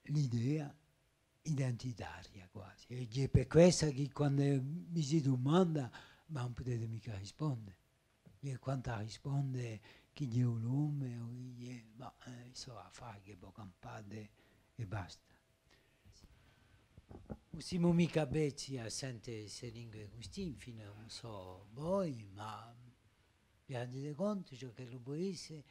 l'idea identitaria quasi. È hè per quessa chì quandu mi si dumanda, ma ùn pudete micca risponde. Hè quantu à risponde chì hè u lume o chì hè, ma, eh, sò affari chì vo campate è basta. Ùn simu micca avvezzi à sente ste lingue custì, infine, ùn sò voi, ma vi rendite contu ciò ch'ellu pò esse,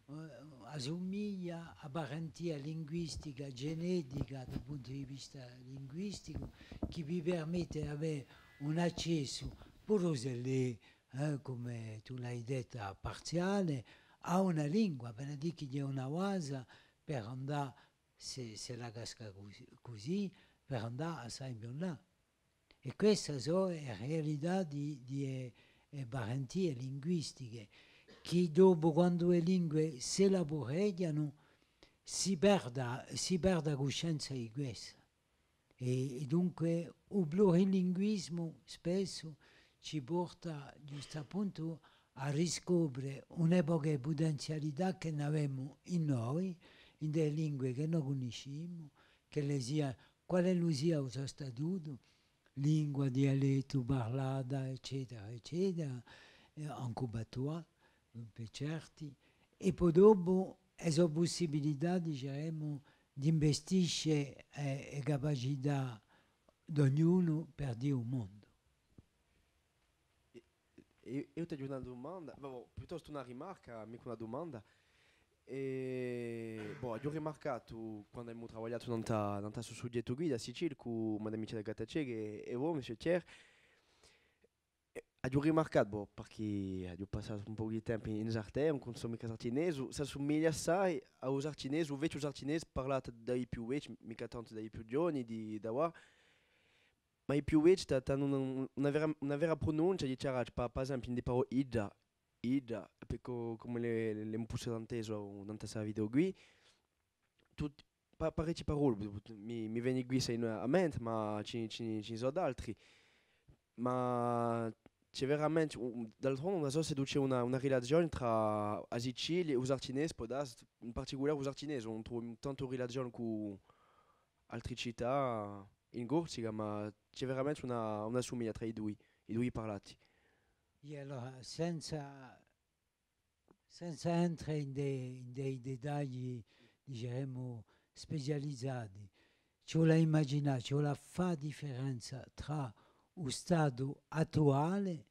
eh, assumiglia à a parentia linguistica, genetica, da u puntu di vista linguisticu, chì vi permette d'avè un accessu, puru s'ellu hè, eh, cum'è tù l'hai detta, parziale, à una lingua, vale à dì chì hè una basa per andà, s'è, s'ella casca cusì, cusì, per andà assai più in là. È quessa sò e realità di, di e, e parentie linguistiche, chì dopu, quandu e lingue s'elabureghjanu, si perda, si perde a cuscenza di quessa. È, è dunque u plurilinguisimu spessu ci porta ghjustappuntu à riscopre una poca di putenzialità chì n'avemu in noi, in e lingue chì no cunniscimu, ch'elle sia, quale ellu sia u so statutu, lingua, dialettu, parlata, eccetera, eccetera, eh, ancu patois, per certi, è po dopu e so pussibilità, diceremu, d'investisce, eh, e capacità d'ognunu per dì u mondu. È, è eiu t'aghju una dumanda, vabbè, piuttostu una rimarca, micca una dumanda. È, bò, aghju rimarcatu, quandu avemu travagliatu nant'à, nant'à stu sughjettu quì, da Sicilia, cù Madame Michela Gattaceca è, è voi, Monsieur Thiers, è aghju rimarcatu, bò, perchè aghju passatu un pocu di tempu in, in Sartè, ùn cunnoscu micca u sarcinesu, s'assumiglia assai à u sarcinesu, u vechju sarcinesu, parlatu da i più vechji, micca tantu da i più ghjovani, di, d'avà. Ma i più vechji t'anu una, una vera, una vera prununcia dichjarata, par, par esempiu, in di parolle idda, idda, per co-, cum'è l'emu, l'emu intesu nant'à sta video quì. Tut-, pa-, parechji parolle, mi, mi veni quì assai in, à mente, ma ci, ci, ci ne sò d'altri. Ma ci hè veramente, u-, d'altronde, ùn sò s'eddu ci hè una, una rilazione trà a Sicilia è u sarcinesu, pò dassi, in particulare u sarcinesu, ùn trovu tantu rilazione cù altri cità in Corsica, ma ci hè veramente una, una sumiglia trà i dui, i dui parlati. È allora, senza, senza entre in dei, in dei dettagli, diceremu, specializati, ci vole à imaginà, ci vole à fà a differenza trà u statu attuale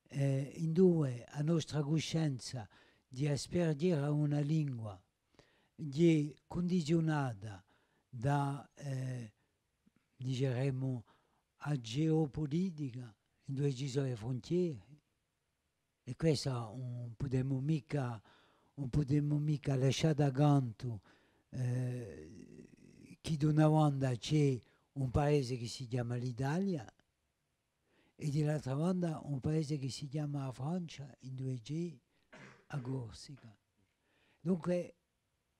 eh, induve a nostra cuscenza di a sperghjera d'una lingua hè cundiziunata da, eh, diceremu, a geopulitica, induve ci sò e fruntiere, è quessa ùn pudemu micca, ùn pudemu micca lascià da cantu, eh, chì d'una banda ci hè un paese chì si chjama l'Italia, è di l'altra banda un paese chì si chjama a Francia, induve ci hè a Corsica. Dunque,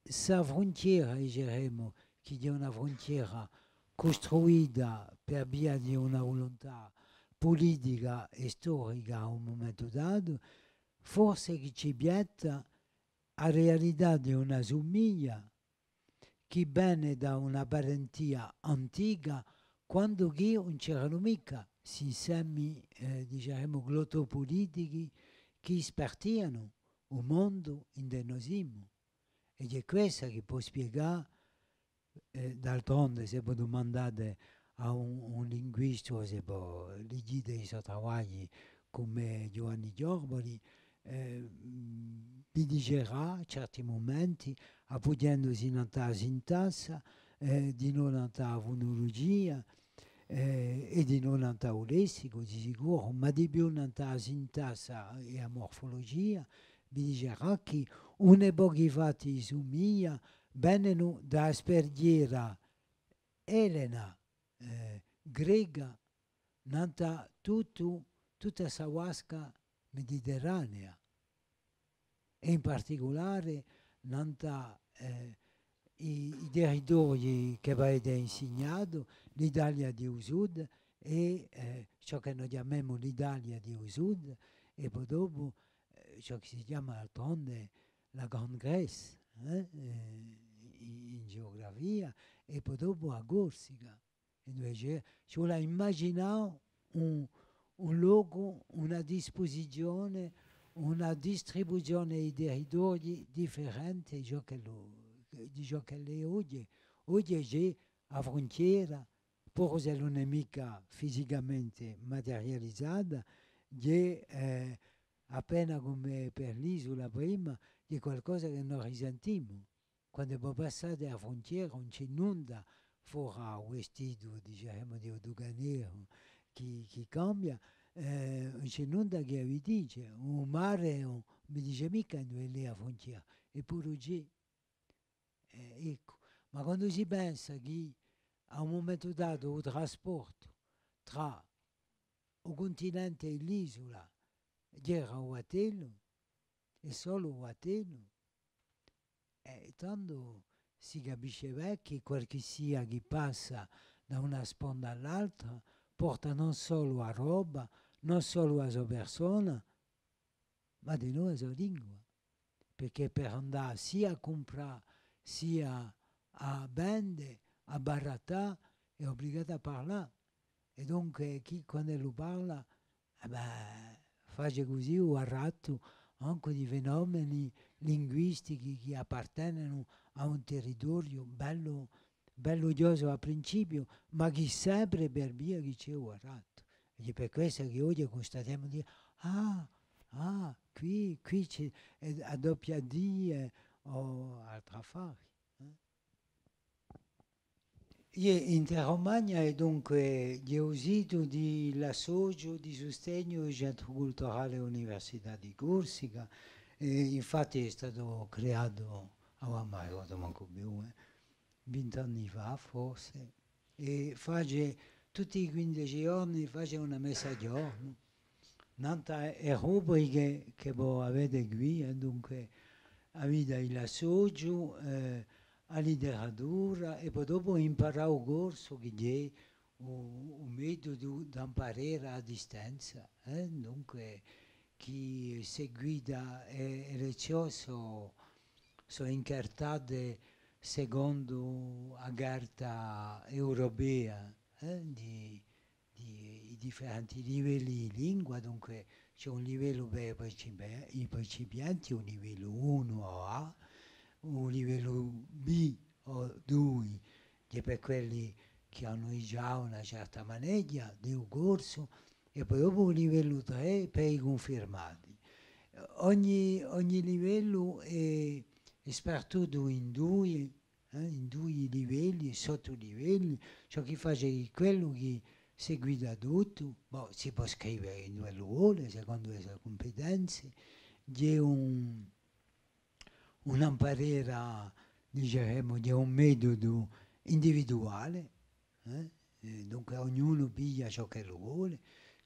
sta fruntiera, diceremu, chì hè una fruntiera custruita per via di una vuluntà pulitica è storica à un mumentu datu, forse chì ci piatta a realità d'una sumiglia chì vene da una parentia antica, quandu chì ùn c'eranu micca sistemi, eh, diceremu, glottopolitichi chì spartianu u mondu induve no simu. È hè quessa chì pò spiegà, eh, d'altronde, s'è vo dumandate à un, un linguistu, o s'è vo lighjite i so travagli cum'è Ghjuvanni Chiorboli, eh, vi dicerà à certi mumenti, appughjendusi nant'à a sintassa, eh, dinò nant'à a funulugia, eh, è dinò nant'à u lessicu, di sicuru, ma di più nant'à a sintassa è a morfulugia, vi dicerà chì uni pochi fatti di sumiglia venenu da a sperghjera ellena, eh, greca, nant'à tuttu, tutta sta vasca mediterranea, è in particulare nant'à, eh, i, i territorii chì v'avete insignatu, l'Italia di u Sud è, eh, ciò chì no chjamemu l'Italia di u Sud, è po dopu, eh, ciò chì si chjama d'altronde la Grande Grèce, eh, eh, in, in geografia, è po dopu a Corsica. È induve ci vole à imaginà un, un locu, una dispusizione, una distribuzione di territorii differente di ciò ch'ellu, di ciò ch'ellu hè oghje. Oghje ci hè a fruntiera, puru s'ella ùn hè micca fisicamente materializata, hè, eh, appena cum'è per l'isula prima, hè qualcosa chì no risentimu. Quandu vo passate a fruntiera, ùn ci hè nunda, fora u vestitu, dicemu, di u duganeru chì, chì cambia, eh, ùn ci hè nunda chì vi dice. U mare ùn vi dice micca induve hè a fruntiera, eppuru ci hè. Eh, eccu. Ma quandu si pensa chì à un mumentu datu u trasportu trà u cuntinente è l'isula era u battellu, è solu u battellu, è tandu si capisce bè chì qualchissia chì passa da una sponda à l'altra, porta non solu a roba, non solu a so persona, ma dinò a so lingua. Perchè per andà sia à cumprà, sia à vende, à barattà, hè ubligatu à parlà. È dunque, chì, quand'ellu parla, eh bè, face cusì u arrattu ancu di fenomeni linguistichi chì appartenenu à un territoriu bellu, bellu ghjosu à principiu, ma chì s'apre per via chì ci hè u arrattu. È hè per quessa chì oghje custatemu di, ah, ah, quì, quì ci hè, eh, a doppia D, eh, o altri affari, eh. Iè, Interromania hè dunque, hè u situ di l'associu di sustegnu di u Centru Culturale Università di Corsica, è infatti hè statu creatu, avà ùn m'arricordu mancu più, eh, vint'anni fà, forse, è face, tutti i quindeci ghjorni face una messa à ghjornu. Nant'à e rubriche chì vo avete quì, eh, dunque, a vita di l'associu, eh, a literatura, è po dopu imparà u corsu, chì hè u, u metudu d'amparera à distanza, eh, dunque, chì seguita è, è lezziò sò, sò incartate secondu a carta europea, eh, di, di i differenti livelli di lingua, dunque ci hè un livellu per i principi-, i principianti, un livellu unu o A, un livellu B o dui, chì hè per quelli chì anu digià una certa maneghja di u corsu, è po dopu un livellu trè per i cunfirmati. Ogni, ogni livellu hè, hè spartutu in dui, eh, in dui livelli, sottulivelli, ciò chì face chì quellu chì seguita tuttu, bò, si pò scrive induve ellu vole, secondu e so cumpetenze, hè un, un'amparera, diceremu, hè un metudu individuale, eh? Eh, dunque ognunu piglia ciò ch'ellu vole.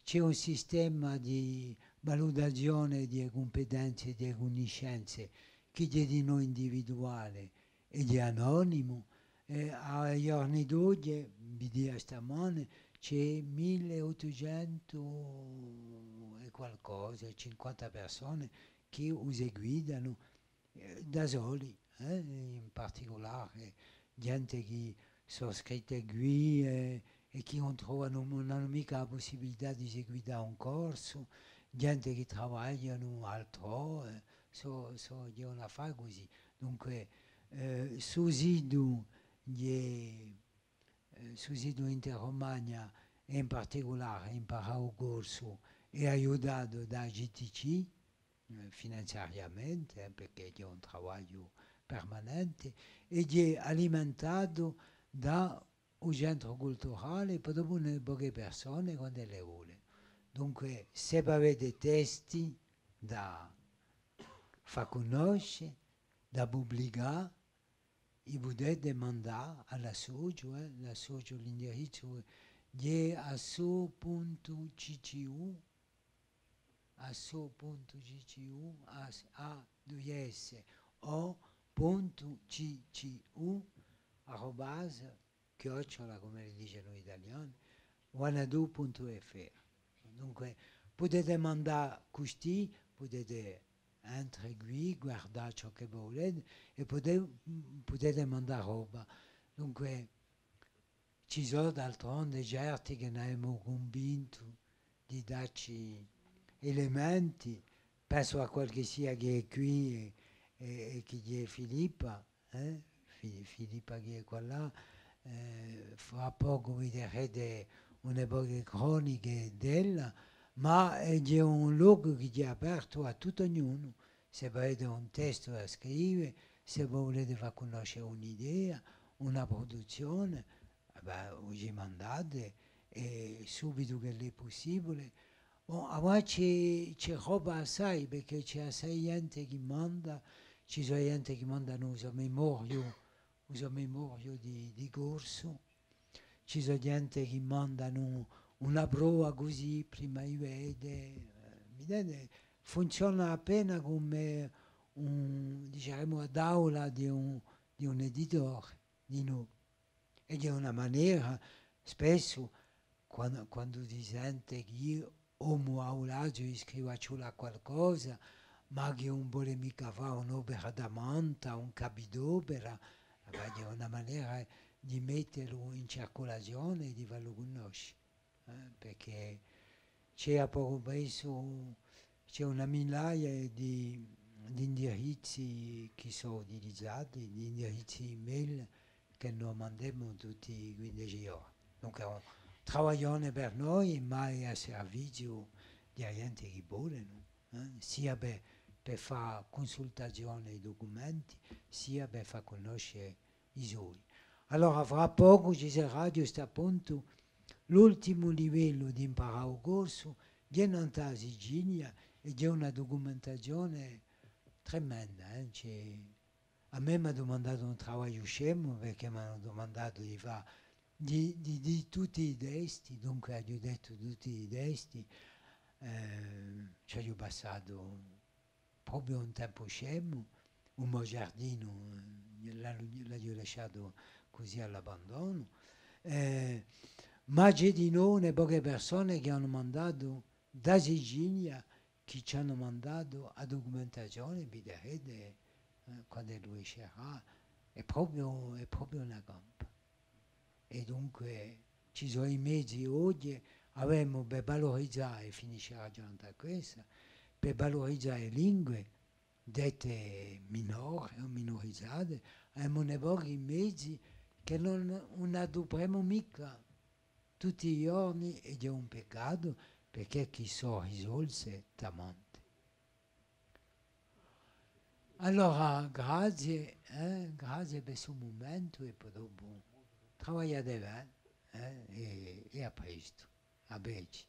Ci hè un sistema di valutazione di e cumpetenze è di e cunniscenze chì hè dinò individuale è hè anonimu, è à i ghjorni d'oghje, vidia stamane, ci hè mille ottucentu è qualcosa, cinquanta persone chì u seguitanu, eh, da soli, eh, in particulare ghjente chì sò scritte quì, eh, è chì ùn trovanu, ùn anu micca a pussibilità di seguità un corsu, ghjente chì travaglianu altrò, eh, sò, sò, hè un affare cusì. Dunque, eh, su situ, hè, eh, su situ Interromania, è in particulare Imparà u corsu, hè aiutatu da C T C, eh, finanziariamente, eh, perchè hè un travagliu permanente, è hè alimentatu da u centru culturale, po dopu une poche persone quand'elle vole. Dunque, s'è vo avete testi da fà cunnosce, da publicà, i pudete mandà à l'associu, eh, l'associu, l'indirizzu hè asso puntu C C U, asso puntu C C U, a, a, dui S, o puntu C C U, arrobase, chiocciola, cum'elli dicenu i taliani, wanadoo puntu F R. Dunque, pudete mandà custì, pudete entre quì, guardà ciò chì vo vulete, è pudete, pudete mandà roba. Dunque, ci sò d'altronde certi chì n'avemu cunvintu di dacci elementi, pensu à qualchissia chì hè quì è, è, è chì hè Filippa, eh? Fi-, Filippa chì hè quallà, eh, fra pocu viderete une poche croniche d'ella, ma, eh, hè un locu chì hè apertu à tuttu ognunu. S'è vo avete un testu da scrive, s'è vo vulete fà cunnosce un'idea, una pruduzzione, eh bè, u ci mandate, è subitu ch'ellu hè pussibule. Bon, avà ci hè, ci hè roba assai, perchè ci hè assai ghjente chì manda, ci sò ghjente chì mandanu u so memoriu, u so memoriu di, di corsu, ci sò ghjente chì mandanu una prova cusì, prima di vede, eh, videte, funziona appena cum'è un, diceremu, a taula di un, di un editore, dinò. È hè una manera Spessu, quandu, quandu si sente chì omu hà u laziu di scrive solu qualcosa, ma chì ùn vole micca fà un'opera tamanta, un capu d'opera, ma hè una manera di mettelu in circulazione è di fallu cunnosce, eh, perchè ci hè à pocu pressu, ci hè una millaia di, di indirizzi chì sò utilizati, di indirizzi email chì no mandemu tutti i quindeci ghjorni. Dunque hè un travaglione per noi, ma hè à serviziu di a ghjente chì vole, nò? Eh? Sia per, per fà cunsultazione di ducumenti, sia per fà cunnosce i soi. Allora, fra pocu ci sarà ghjustappuntu l'ultimu livellu d'imparà u corsu, ghjè nant'à a Sicilia, è ghjè una ducumentazione tremenda, eh? Ci hè À mè m'anu dumandatu un travagliu scemu, perchè m'anu dumandatu di fà, di, di, di tutti i testi, dunque aghju dettu tutti i testi, eh, ci aghju passatu propiu un tempu scemu, u mo giardinu, eh, l'aghju, l'aghju lasciatu cusì à l'abbandonu. Eh, ma ci hè dinò une poche persone chì anu mandatu da Sicilia chì ci anu mandatu a ducumentazione, viderete, eh, quand'ellu escerà, hè propiu, hè propiu una campa. È dunque ci sò i mezi oghje, avemu per valurizà, è finiscerà ghjà nant'à quessa, per valurizà e lingue dette minore o minurizate, avemu un pocu i mezi chì ùn, ùn adupremu micca tutti i ghjorni, è ghjè un peccatu, perchè chì sò risorse tamante. Allora, grazie, eh, grazie per stu mumentu è po dopu travagliate bè, eh, è, è à prestu. À vedeci.